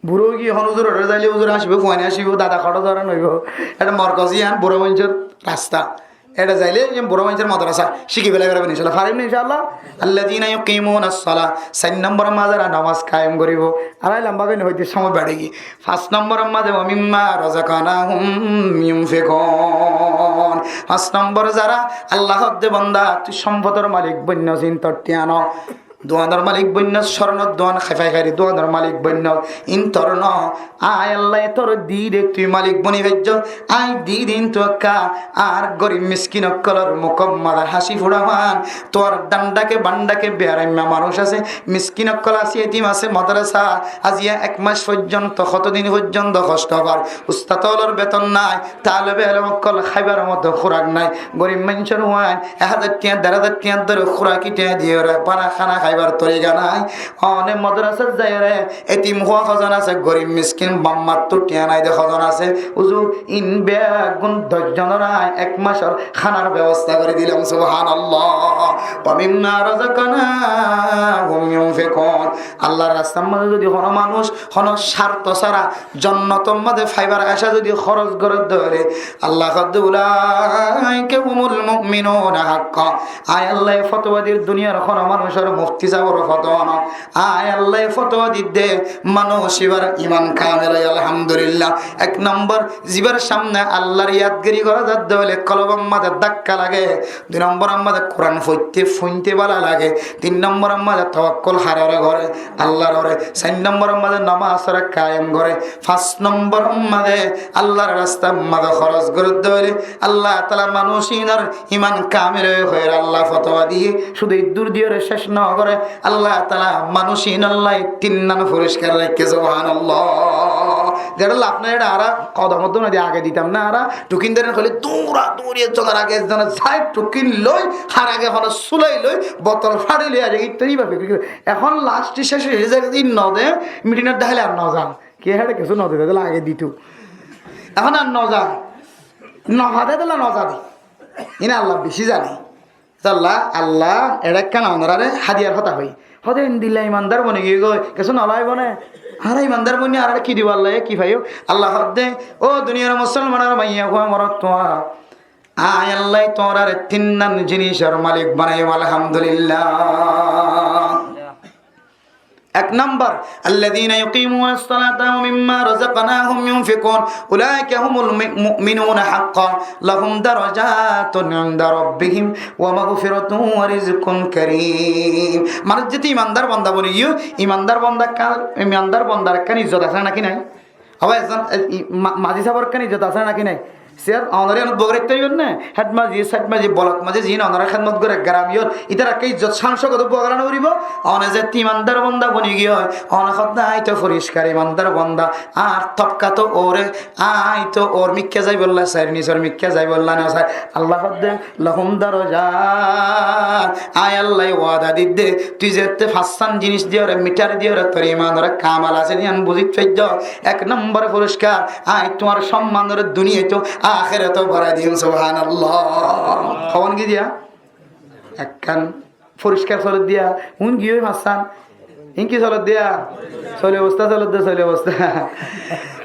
Buro ói giyé, hon uzur ore zaile uzur acibo, fuain acibo, dada hoçé zora noibo. Ede morkoz iyan, buro maincór rasta. Ede zaile iyan buro maincór modrasa. Cíki félai faribo, incállah. Farim né, incállah? Alladhina yuqimunas salah. Sair nombor mazé zara namaz kaem goribo. Añára lamba gorí hoite somoi beçi giyé. Fañs nombor mazé, wa mimma razaqnahum yunfiqun. Fañs nombor zara Allah hoó de banda, tui sompodor malik boinno, sin tor thiañ no. Duanor malik boinno, córonor duan, faikári duanor malik boinno, in tor no. Añí Allaye tore di de, tui malik boni faijjós. Añí di de, in tu ekka ar gorib miskin ókkolor mukor maze háñsi furafán. Tuáñr dhandhake bandhake beraimma manúic asé, miskin ókkol asé, etim asé, madrasa aijja ek mac foijjonto, hoto din foijjonto hosto far, ustad ókkolor beton nai, talibe elom ókkol háibar moto kúrak nai, gorib maincór fuain ek házar tiañ, der házar tiañ dóri kúraki tiañ diyóre bana hána háibar torika nai. One madrasat zaiyóre etim fua hozon asé, gorib miskin baf mattú tiañ nai de hozon asé. Huzur, in beggún doc zonor añí ek macor hánar bebosta gorí dilam. Subhanallah. Wa mimma razaqnahum yunfiqun. Allar rastar maze zodi hono manúic hono cárto sára jonnotor maze faibar acá zodi hóros gorér de óile, Allah hoódde, ulaika humul mu'minuna haqqa. Añí Allaye fotuwa dir, duniyar hono manúicor mufti sábor fotuwa no. Añí Allaye fotuwa dir de, manúic ibar iman kamil ói, alhamdulillah. Ek nombor, zibar samne Allar yadgiri gorá zadde óile kolbor maze dakka lage. Dui nombor maze Kuran foitte, funte bála lage. Tin nombor maze tawakkul harore gore? Allar ore. Sair nombor maze nomaz ore kayem gore. Fañs nombor maze Allar rastar maze hóros gorér de óile Allah taala manúic inor iman kamil ói hoiyóre Allah fotuwa diye. Cúdu iddur diyóre céc no gore, Allah taala manúic inolla tinnan foriskar raikké. Subhanallah. Zeçé laf nai, eçé añára kodom dóna di age ditam na, añára dukin dóri hoile dóra dóri, ekzonor age ekzone zai, dukin loi, har age hono sulai loi, botol fari loi, aijja ittari ba fikir. Ehón last céc ói zai, zodi no de, mitingot dahile ar no zan. Ki hére kessú no de, de lage ditu. Ehón ar no za. No fade de la no za de. Ine Allah beci zane. Tolla Allah eçé ekkán onoráre hadiyar hotá hoi. Hoóde endilla imandar boni giyói goi, kessú no laibo né? Añára imandar boni, añáráre ki dibo Allah, e ki faiyó? Allah hoódde, ó duniyar musolmanor maiya fua morot fua, añí Allaye tuáñráre tinnan jinisor malik banaiyum, alhamdulillah. Ek nombor, الذين يقيمون الصلاة ومما رزقناهم ينفقون أولئك هم المؤمنون حقا لهم درجات عند ربهم ومغفرة ورزق كريم. Manúic zodi imandar bonda boni giyói, imandar bonda ka-, imandar bondar ekkán izzot asé né naki nai? Abar ekzon, e, i, ma-, mazi sábor ekkán izzot asé né naki nai? Sir, añára iyanot bogoraitte hoibo né? Head mazi, side mazi, block mazi, ziín añárar hédmot gore, grami ot, itará ekkán izzot, cán sókat bogora no foribo. One ze imandar bonda boni giyói, one hoódde añí to foriskar imandar bonda, añár tobka to óre, añí to ór mikká zaibolla sair, nisor mikká zaibolla no sai. Allah hoódde, lahum darajat. Añí Allaye wada didde, tui zette fañssán jinis diyóre, mitar diyóre, tor imanore kamal asé ni yián buzit faijjós. Ek nombor foriskar, añí tuáñr sommanore duniyait o ahérato barai diyum, subhanallah. Hon ki diya? Ekkán foriskar soler diya, hun giyói fañssán. Inki soler diya? Sole obosta soler diya, sole obosta.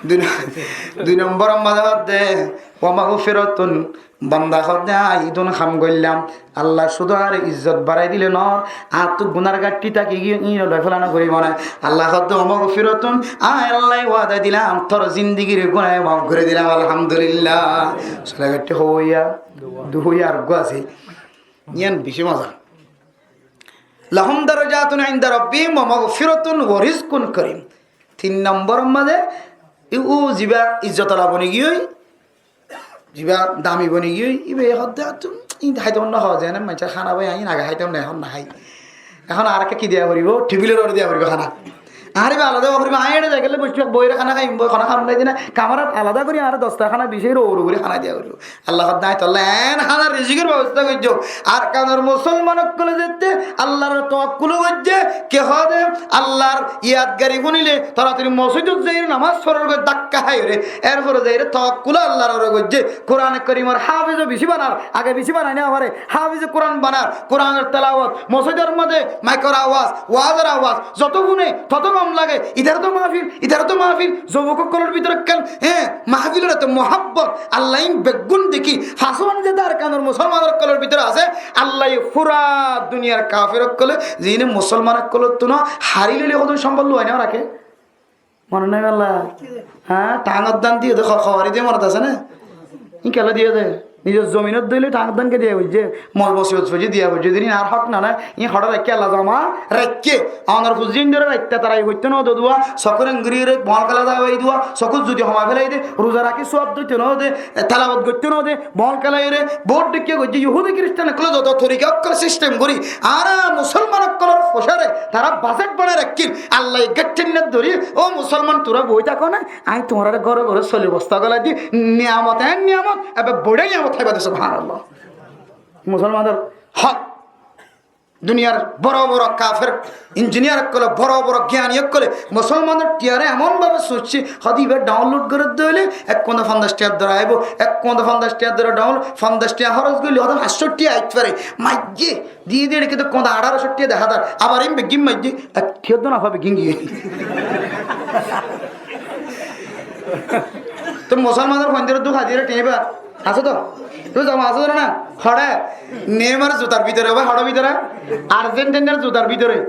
Dui no-, dui nombor maze hoódde, wa magfiratun, banda hoódde, añí idún ham goillám, Allah cúdu añáre izzot barai dile no, añáttu gunar gatthi táki giyói, iín loi félana foribo né. Allah hoódde, wa magfiratun, añí Allaye wada dilam, tor zindigir gunaye maf gori dilam, alhamdulillah. Sole gatthi hoiya, dui ar gua asé. Yián beci moza. Lahum darajatun inda rabbihim wa magfiratun wa rizqun karim. Tin nombor maze, i, u ziba izzot ola boni giyói, ziba dami boni giyói, iba hoódde, "Attú, in háitam no hoó, zene manúcor hána bái, añí age háitam na, ehón no hái." Ehón arekka ki diya foribo? Tebilor uore diya foribo hána. Añáre iba alada diya foribo, añí eçé zai gele boiccá, boire hána háiyum, boi hána ham nai dina, kamarat alada gori añáre dostarhána bicári uore gori hána diya foribo. Allah hoódde, añí tolla en hánar rizikor bebosta goijjum. Arkanor musolman ókkole zette Allar tawakkul goijje, ke hoóde Allar yadgari fúnile toratori mosóidot zaiyóre nomás forer goi dakka háiyóre, erfore zaiyóre tawakkul Allar uore goijje. Kuran Korimor háfiz beci banar, age beci banai no fare, háfiz Kuran banar, Kuranor telawot, mosóidor maze maikor awaz, wazor awaz, zoto fúne toto gom lage. Itará to mahfil, itará to mahfil, zubok ókkolor bútore ekkán, hé, mahfilor eto muhabbot, Allah in beggún deki, fañswán zedde Arkanor musolman ókkolor bútore asé, Allaye fura duniyar kafer ókkole, ziíne musolman ókkolottú no hári loile hodún sombol luwai no raké. Mone nai Allah? Há, thañor dan diye de, ho-, howari diye monot asé né? In kiyólla diye de? Nizor zominot dóile thañk thañke diya foijje, mol mosibot foijje diya foijje, din añár hók no né, iín hoçé raikké, Allah zoma raikké. Añárar fuzzi indore raitta tarai foitto no de dua, sokór enguriyore bol kela dawai dua, sokór zudi homai felai de, ruza rakí suwab doitto no de, talawot goitto no de, bol kelaiyore, bout dhikka goijje, Yohudi Kiristan ókkole zoto torika ókkol sistem gori, añára musolman ókkolor fusare, tara bajet banai raikké, Allah e gattinna dori, ó musolman tura boi táko na, Añí tuáñrare góre góre soli bosta gólai di, niyamot, en niyamot, ebe boçé niyamot háiba de, subhanallah. Musolmanor hók, duniyar boro boro kafer, injiniyar ókkole, boro boro giyani ókkole, musolmanor tiyare emon bábe soicce, hode iba download gorer de óile, ek kuñda fonzaic tiyar dore aibo, ek kuñda fonzaic tiyar dore download, fonzaic tiya hóros goille, hode fañs cót tiya ait fare, maijje, Diyé diyé, eçé to kóda añçáro cót tiya dehá zar. Abar iín beggín maijjé, ek tiyó dó no fa beggín giyé. Tó musolmanor fuaindóre dúk diyére tiyañ iba asé tó? Tó zama asé tó na? Hoçé? Neymar zutar bútore, ói hoçé bútore? Arjentinar zutar bútore,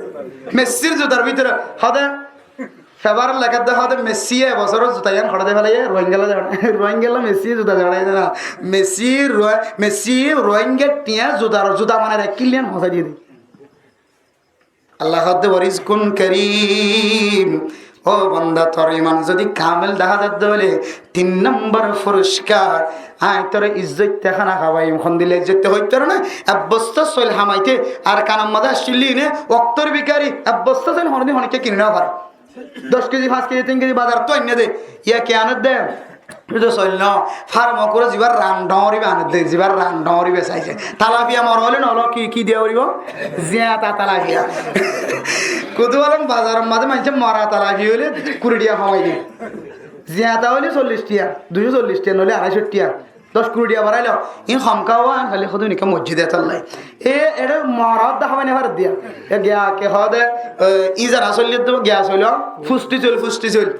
Messir zutar bútore. Hoó de Febarot lekér de, hoó de Messiye e bosór zuta yián hoçé de félaiye, Ruáingalla de, Ruáingalla Messiye zuta de félaiye de na. Messi, Ruá-, Messi Ruáingar tiyañ zutar, zuta mane ek killa yián hosái diyé de. Allah hoó de, "Wa rizqun karim." Ó banda, tor iman zodi kamel dehá zar de óile, tin nombor furiskar, añí tore izzotte hána háwaiyum. Hondilla izzotte hoitó na, ek bosta soil hamaite, Arkanor mazé accíl de íne, oktor bikari, ek bosta soil honodin honikka kini no fare. Doc kezi, fañs kezi, tin kezi bazar tú ainné de. Yá ki aner de? Tú to soil no. Farmo kure zibar ran dhoóñr iba aner de, zibar ran dhoóñr iba saise. Talafiya mora óile no ólo, ki, ki diya foribo? Ziyata talafiya. Kudu alom bazaror mazé maincé mora talafiya óile kuri tiya homai de. Ziyata óile sollic tiya, duicó sollic tiya, noóile aráicó tiya. Doc kuri tiya barailo, iín hom ká óiye, iín háli hoó de iín ekká mosjid e tollai. E, eçé mora ódde hábai no fare de. E giya ke hoó de, e, iín zara soil de, giya soil, fusti soil, fusti soil.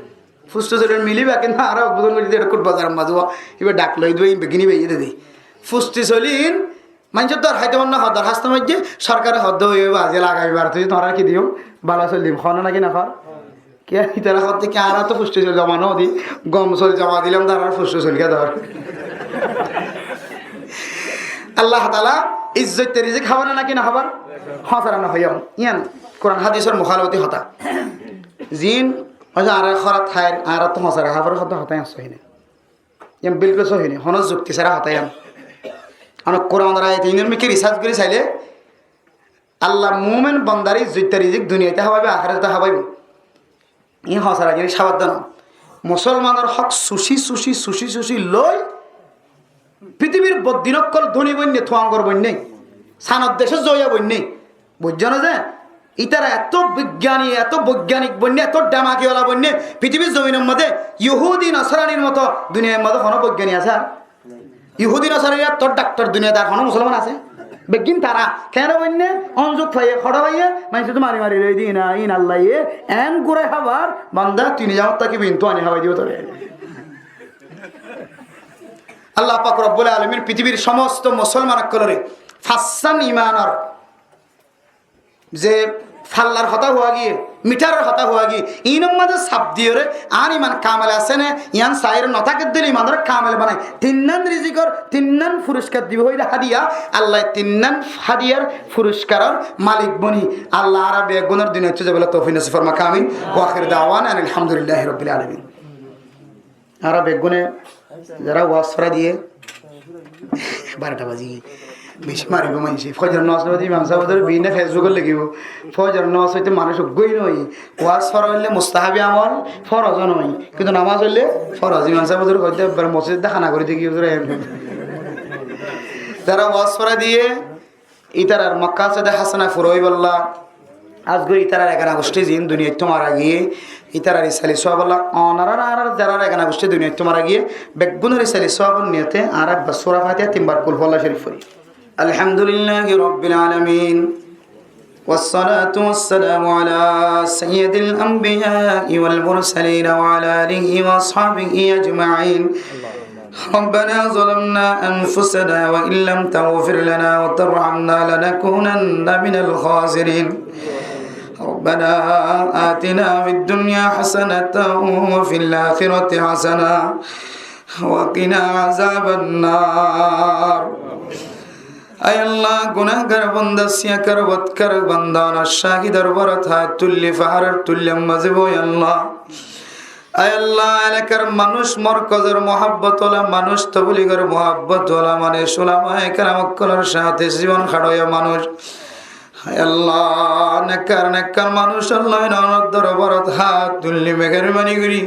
Fusti soil mili ba, kintu añára buzón goijjí de eçé kut bazar mazé, iba dhak loi de, iba gini ba, iye de de. Fusti soil iín, maincór dor háito mone hoó, dor hásto maijjé, sorkare hoó de, ói, ói, bazi lagai, bar tui, tuáñra ki diyum, bála soil diyum, hoó na ki no hoó? Kiyá, itara hoódde ki, añára to fusti soil zoma no di, gom soil zoma dilam de, añárar fusti soil kiyá dor? Allah taala izzotte rizik hába na, na ki no hába? Hósara no hoiyum. Yián Kuran hadisor muhalafoti hotá. Ziín, ói, añára hórat háir, añára to hósara hábar hotá, hotá yián sóhi nái. Yián bilkul sóhi nái, honó zukti sára hotá yián. Honó Kuranor ayat inor miki research gori saile, Allah mumin bandare izzotte rizik duniyait hábaibo, ahératot hábaibo. Iín hósara jinis hábar de no. Musolmanor hók suci, suci, suci, suci loi, pitibir boddin ókkol dóni boinné, tuangor boinné, sanor decót zoiya boinné. Buijjó né ze? Ítara eto biggani, eto boigganik boinné, eto dhamaki wala boinné, pitibir zominor modé Yohudi Nosaranir moto duniyair modé hono boiggani asé ar? Yohudi Nosaranir eto dhaktor duniyat ar hono musolman asé? Beggín tara. Kene boinné? Onzuk faiye, hoçé faiye, maincé to mari mari loi di na, iín Allaye en gurai hábar, banda tui nizamot tákibi, intu ani hábai dibo tore. Allah pak Rabbul Alamin pitibir somosto musolman ókkolore fañssán imanor ze fallar hotá hoó giyé, mitaror hotá hoó giyé, inor mazé sap diyóre, añár iman kamel asé né, yián saiyóre no táke de óile imanore kamel banai. Tinnán rizikor, tinnán furiskar dibo hoilé hádiya, Allaye tinnán hádiyar furiskaror malik boni, Allah añára beggúnore duniyaittú zaibálla toufik nosib formak, amin. Wa akhir dawana anil hamdulillahi rabbil alamin. Añára beggúne zará waz fora diyé, barota bazi giyé, beci maribo maincé. Fojor nomaz no fori imam sáb óre bibinno Facebookot lekibo, fojor nomaz foitto manúic uggúa no óiye. Waz fora óile mustahabi amol, foroz no óiye, kintu nomaz óile foroz. Imam sáb óre hoitó ebbar mosjid de hána gorí de ki ózure. Zará waz fora diyé, ítarar mokasede hasana fura óibolla, hás gorí ítarar egana gucthí ziín duniyaittú mara giyé, ítarar isali suwab olla, onorar añárar zarár egana gucthí duniyaittú mara giyé, beggúnor isali suwabor niyote añára ebbar sura Fatiha, tinbar Kul Huwallah Sharif fori. Alhamdulillahi Rabbil Alamin. والصلاة والسلام على سيد الأنبياء والمرسلين وعلى آله وأصحابه أجمعين. ربنا ظلمنا أنفسنا وإن لم تغفر لنا وترحمنا لنكونن من الخاسرين. ربنا آتنا في الدنيا حسنة وفي الآخرة حسنة وقنا عذاب النار. Ai Allah, gunáhgar banda, siyakar, bodkar banda, onar cáki dorbarot hát tulli, fahárór tulli ammá zibó, ai Allah. Ai Allah, elakar manúic, morkozor muhábbot wala manúic, tobligor muhábbot wala manúic, ulamaye keram ókkolor cáte zibon hároya manúic. Ai Allah, nekkar nekkar manúic Allah, inor dorbarot hát tulli meherbani gorí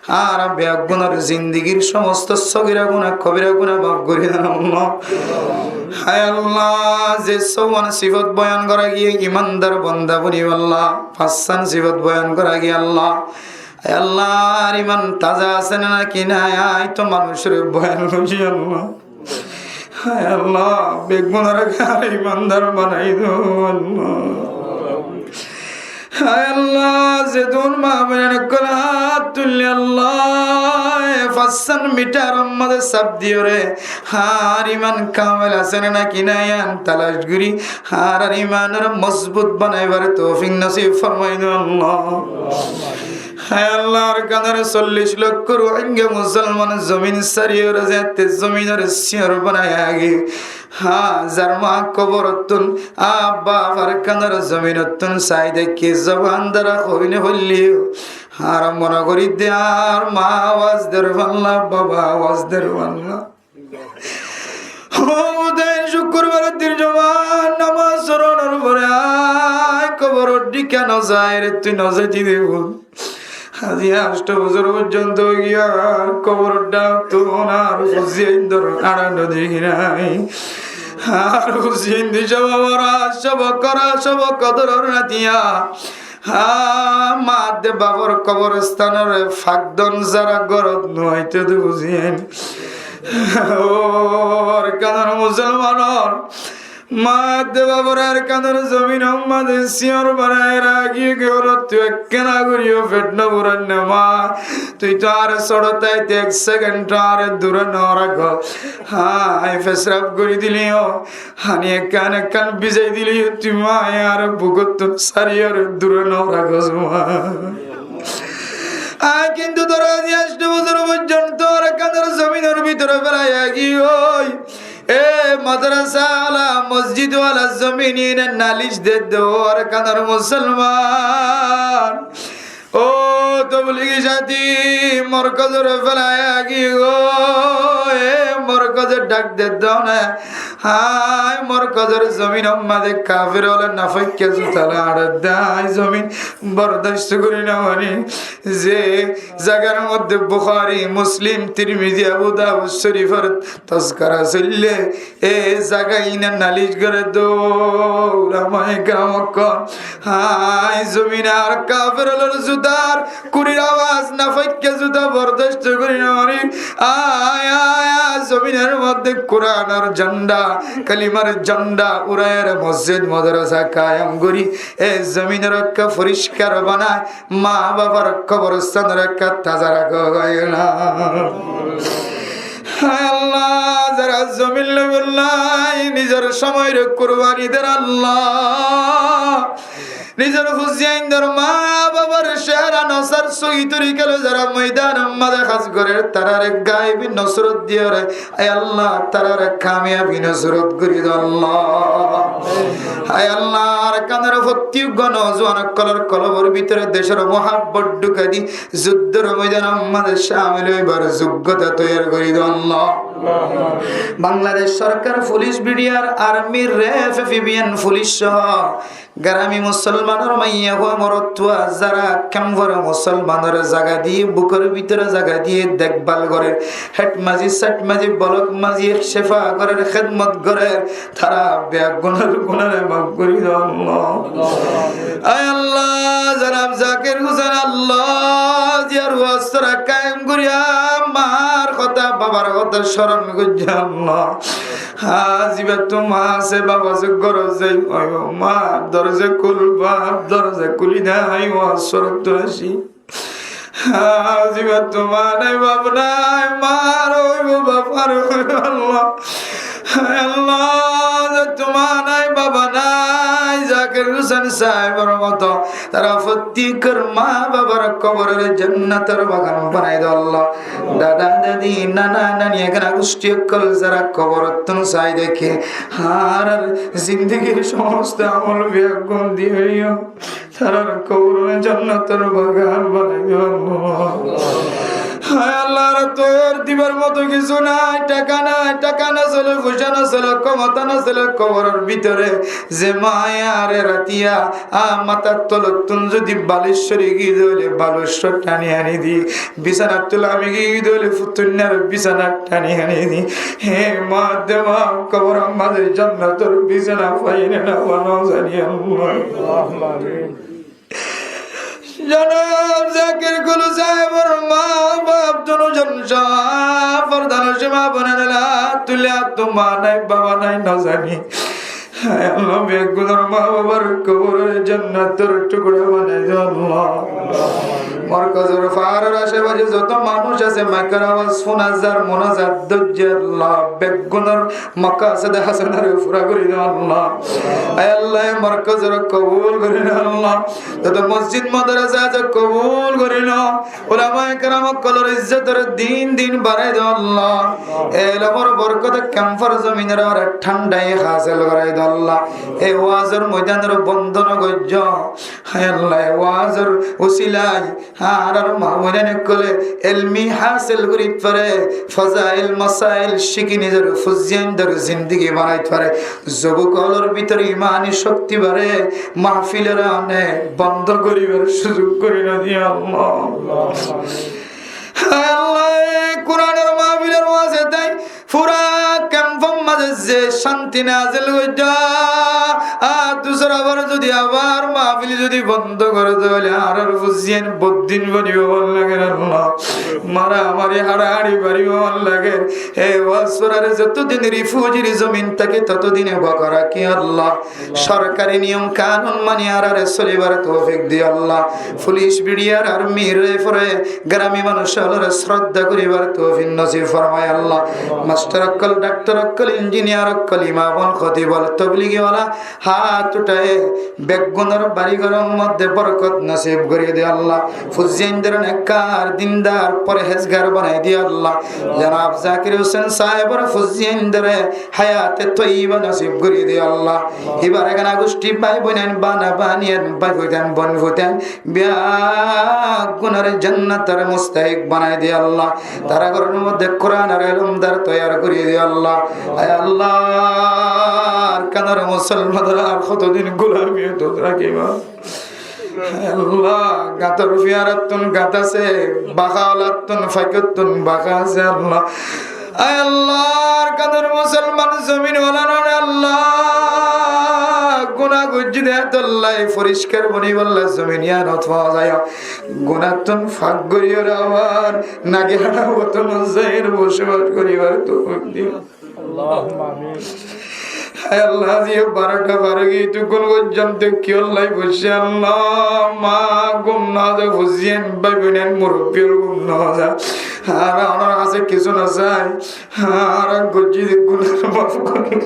añára beggúnor zindigir somosto sogira guná, kobira guná maf gorí don Allah. Ai Allah, ze sówan sifot boyan gora giyé imandar banda boni Allah, fañssán sifot boyan gora giyé Allah. Ai Allah, ar iman taza asé né náki nái, añí to manúicor boyan goijjí Allah. Hái Allah, beggúnor añáre imandar banai do Allah. Hái Allah, zedún maa boin ókkol hát tulli Allah, e fañssán mitar or maze saf diyóre, añár iman kamel asé né náki nái, yián talac gorí, añárar imanore mozbut banaibar toufik nosib formai do Allah. Hái Allah, Arkanor sollic lokko Ruáingga musolman zomin sári óre zeéñtte zominore siyór banaiya giyé. Há, zar maa koborottún, abba Arkanor zominottún sai deikkí zoban dara hoói no failleyó, añára mone gorí de añár maa awaz der falla, baba awaz der falla. Ó Hudá, cúkkurbar din Jumar nomaz foronor fore añí koboror dhíka no zai, tui no zaiti de bul. Aijja ancto bosór foijjonto ói giyé, añár koboror dhákottún añár fuain dór añára no dekí nai. Añár fuain di cóbor, cóbor kora, cóbor kodoror natiya. Há, maa de bafor koborstanore fak don sára górot no aito de buzíyen. Ó Arkanor musolmanor, maa de bafor Arkanor zominor maze siyór banai ragí giyé, tui ekkena goríyo fet no furan né maa, tui to añáre sóro táite ek sekend añáre dure no ragós. Há, añí fesraf gorí dileyó, faní ekkán ekkán bizai dileyó tui maa añáre bukottún sári óre dure no ragós maa. Añí kintu dóro aijja ancto bosór foijjonto Arkanor zominor bútore félaiya giyói. E madrasa wala, mosjid wala zomin, ine nalic de de, ó Arkanor musolman. Ó tobligi cáti, morkozore félaiya giyói, e morkoze dhak de de né. Hái, morkozor zominor maze kafer ókkole nafaikka zuta laçe de, añí zomin bordac gorí no fari. Ze zagar maze Bukári, Muslim, Tirmizi, Abu Dawud córifor tazkara soille, e zaga ine nalic gore de, ulamaye keram ókkol. Hái, zomin ar kafer ókkolor zutar kurir awaz, nafaikka zuta bordac gorí no fari. Añí, añí, añí zominor maze Kuranor zhanda, kalimar zhanda uraiyóre mosjid madrasa kayem gorí, e zominore ekka foriskar banai, maa bafor koborstanore ekka taza rakó hoiyé na. Hái Allah, zara zomin loi bolla nizor cómoire kurbani der Allah, nizor fuain dór, maa bafor cehera no sar, sóhi torika loi zara moidanor maze ham gorer, tarare gaibi nosrot diyóre, ai Allah, tarare kamiyabi nosrot gorí do Allah. Ai Allah, Arkanor fottí uggwá nozuwan ókkolor kolbor bútore decor muhábbot dhukai di, zuddor moidanor maze camil óibar zuggota toiyar gorí do Allah. Bangladec sorkar, fulic, bidiyar, armi, ref, efibiyen fulic só garami musolmanor maiyafua morotfua zara kemfor musolmanore zaga diyé, bukor bútore zaga diyé dekbal gorer, het mazi, set mazi, bolok mazi, cefa gorer, hédmot gorer, tará beggúnor gunáre maf gorí do Allah. Ai Allah, Janab Zakir Hussain Allah, ziyar wasta kayem gorí ammar hotá, babar hotá coron goijjé Allah. Há, zibattu maa asé, baba asé, górot zai hoibo, maa, dorza kúl, bab, dorza kúli de, añí waz corottú aiccí. Há, zibattu maa nai, bab nai, maar hoibo, babar hoibo, Allah. Hái Allah, zibattu maa nai, baba nai, Zakir Husen sábor moto tará fottíkor maa babar kobor ore jonnotor bagan banai do Allah. Dada dadi, nana nani, egana gucthi okkol zará koborottún sai deke, añárar zindigir somosto amol beggún diyo, tarár kobor ore jonnotor bagan banai do Allah. Hái Allah, añárar tor dibar moto kissú nai, taka nai, taka no sole, foisa no sole, khomota no sole, koboror bútore ze maye añáre ratiya, añár matar tolottún zodi balic sori giyé de óile balic thani aní di, bisánar tula hami giyé de óile futuinnar bisánar thani aní di. Hé maa de maa, koboror maze jonnotor bisána fai ne no fai no zani Allah. Allahumma amin. Janab Zakir Kulu sábor maa baf duno zon só, forda nosin maa boináin ot tuli, añáttu maa nai, baba nai, no zani. Hái Allah, beggúnor maa babar kobor ore jonnotor tukura banai do Allah. Morkozor faáror acé-bacé zoto manúic asé, maikor awaz fúna zar, munazat dóijje Allah, beggúnor makasede hasanare fura gori do Allah. Hái Allah, e morkozore kobul gori lo Allah. Zoto mosjid madrasa asé kobul gori lo. Ulamaye keram okkolor izzotore din din barai do Allah. E elomor borkote kemfor zominore añáre thánda hasil gorai do Allah. E wazor moidanore bondo no goijjo. Hái Allah, e wazor usilai añárar maa boináin okkole elmi hasil gori fare, fazail masail cíki nizor fuaindor zindigi banai fare, zobuk okolor bútore imani cokti bare, mahfilore añáre bondo goribar suzuk gori no diyo Allah. Hái Allah, e Kuranor mahfilor maze tái fura kemfor maze ze cánti nazil goijjo, ar dusra bar zodi abar mahfil zodi bondo gori do óile añárar fuain bout din bonibo mone lager Allah. Maramari, hárahári baribo mone lager. E waz furare zoto din rifujir zomin táki, toto din baka raki Allah. Sorkari niyom kanun mani añárare solibar toufik diyo Allah. Fulic, bidiyar, armi, refore, gerami manúic okolore srodda goribar toufik nosib formai Allah. Mastor okkol, daktor okkol, injiniyar okkol, imam ol, kotib ol, tobligi wala, hát uthaye beggúnor bari goror modde borkot nosib gori diyo Allah. Fuaindore nekkar, dindar, porhezgar banai diyo Allah. Janab Zakir Husen sábor fuaindore hayate toiba nosib gori diyo Allah. Ibar egana gucthi bái boináin, bana baniyain, bái futain, bon futain, beggúnore jonnotor mustahik banai diyo Allah. Tarár goror modde Kuranor elomdar toiyar gori diyo Allah. Hái Allah, Arkanor musolmanor ar hoto din gulamiyot rakiba? Hái Allah, gañtor fiyarattún gañt asé, baka olattún, faikottún baka asé Allah. Hái Allah, Arkanor musolman zomin wala none Allah, guna goijjí de tolla foriskar boni bolla zomin iyanot fua zaiyo. Gunattún fak gori abar nagi hana wotón zair bosobas goribar toufik diyo. Allahumma amin. Hái Allah, aijja barota far ói giyé, tukkun goijjam de kiyólla boiccé Allah, maa gum no za, fuain bái boináin murubbi ol gum no za. Añára onar hañsé kissú no sai. Añára goijjí de guná maf gori.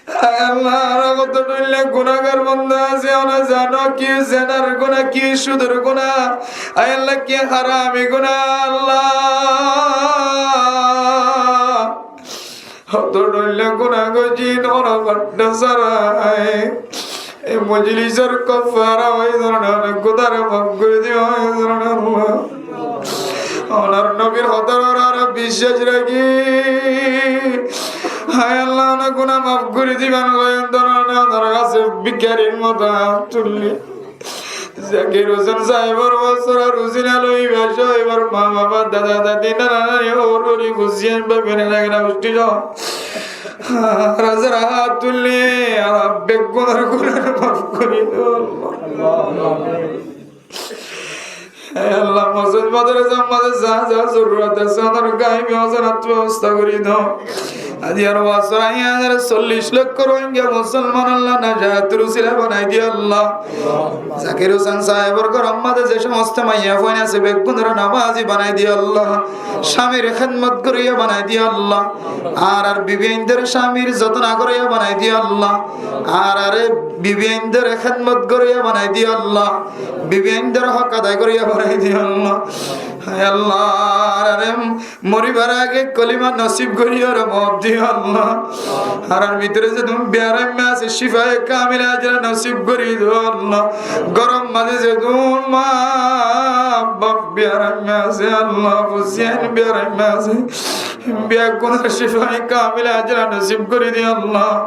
Hái Allah, añára hoto dhoilla gunagar banda asé, ona zano ki zenar guna, ki cudor guna, hái Allah, ki harami guna, Allah. Hoto dhoilla guna goijjí, ona badda sarai. E mojlisor kafara oi zone, ona gudare maf gori diyo, oi zone Allah. Onar nobir hotár uore añára biccác raki, hái Allah, onar guna maf gori diban hoi, onar hañsé bikkarir moto hát tulli. Zakir Hosen sábor waz or usila loi ibar só, ibar maa baf, dada dadi, nana nani, hor hori, fuain bái boináin, egana gucthi só, añára zara hát tulli, añára beggúnor guna maf gori do Allah. Allahumma amin. Hé Allah, mosjid madrasar maze za za zorurot asé, onor gaibi hazanat bebosta gori do. Aijjar waz fúniyaré sollic lokko Rohingya musolmanólla najator usila banai diyo Allah. Zakir Hussain sáhebor góror mazé ze somosto maiyafuain asé beggúnore nomazi banai diyo Allah. Cámir hédmot goróya banai diyo Allah. Añárar bibiaindóre cámir zotona goróya banai diyo Allah. Añárar bibiaindóre hédmot goróya banai diyo Allah. Bibiaindór hók adai goróya banai diyo Allah. Hái Allah, añáráre moribar age kolima nosib gorí añáráre mout diyo Allah. Añárar bútore zedún biyaram asé cifaye kamila ajila nosib gorí do Allah. Góror mazé zedún ma baf biyaram asé Allah, fuain biyaram asé, beggúnore cifaye kamila ajila nosib gorí diyo Allah.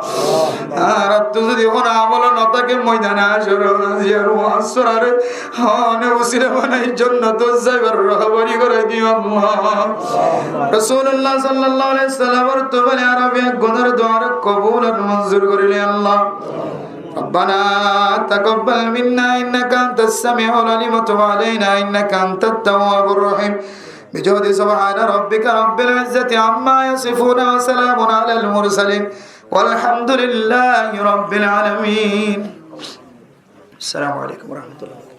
Añárattú zodi hono amol no táke moidane hácor aijjar waz fúniyaré Hone usila banai jonnotot zaibar rohbari gorai diyo Allah. Rosulullah sallallahu alaihi wasallamor tufani Arabi gunor duare kobul ar monzur gorile Allah. ربنا تقبل منا إنك أنت السميع العليم وتب علينا إنك أنت التواب الرحيم. بجود سبحان ربك رب العزة عما يصفون وسلام على المرسلين والحمد لله رب العالمين. السلام عليكم ورحمة الله.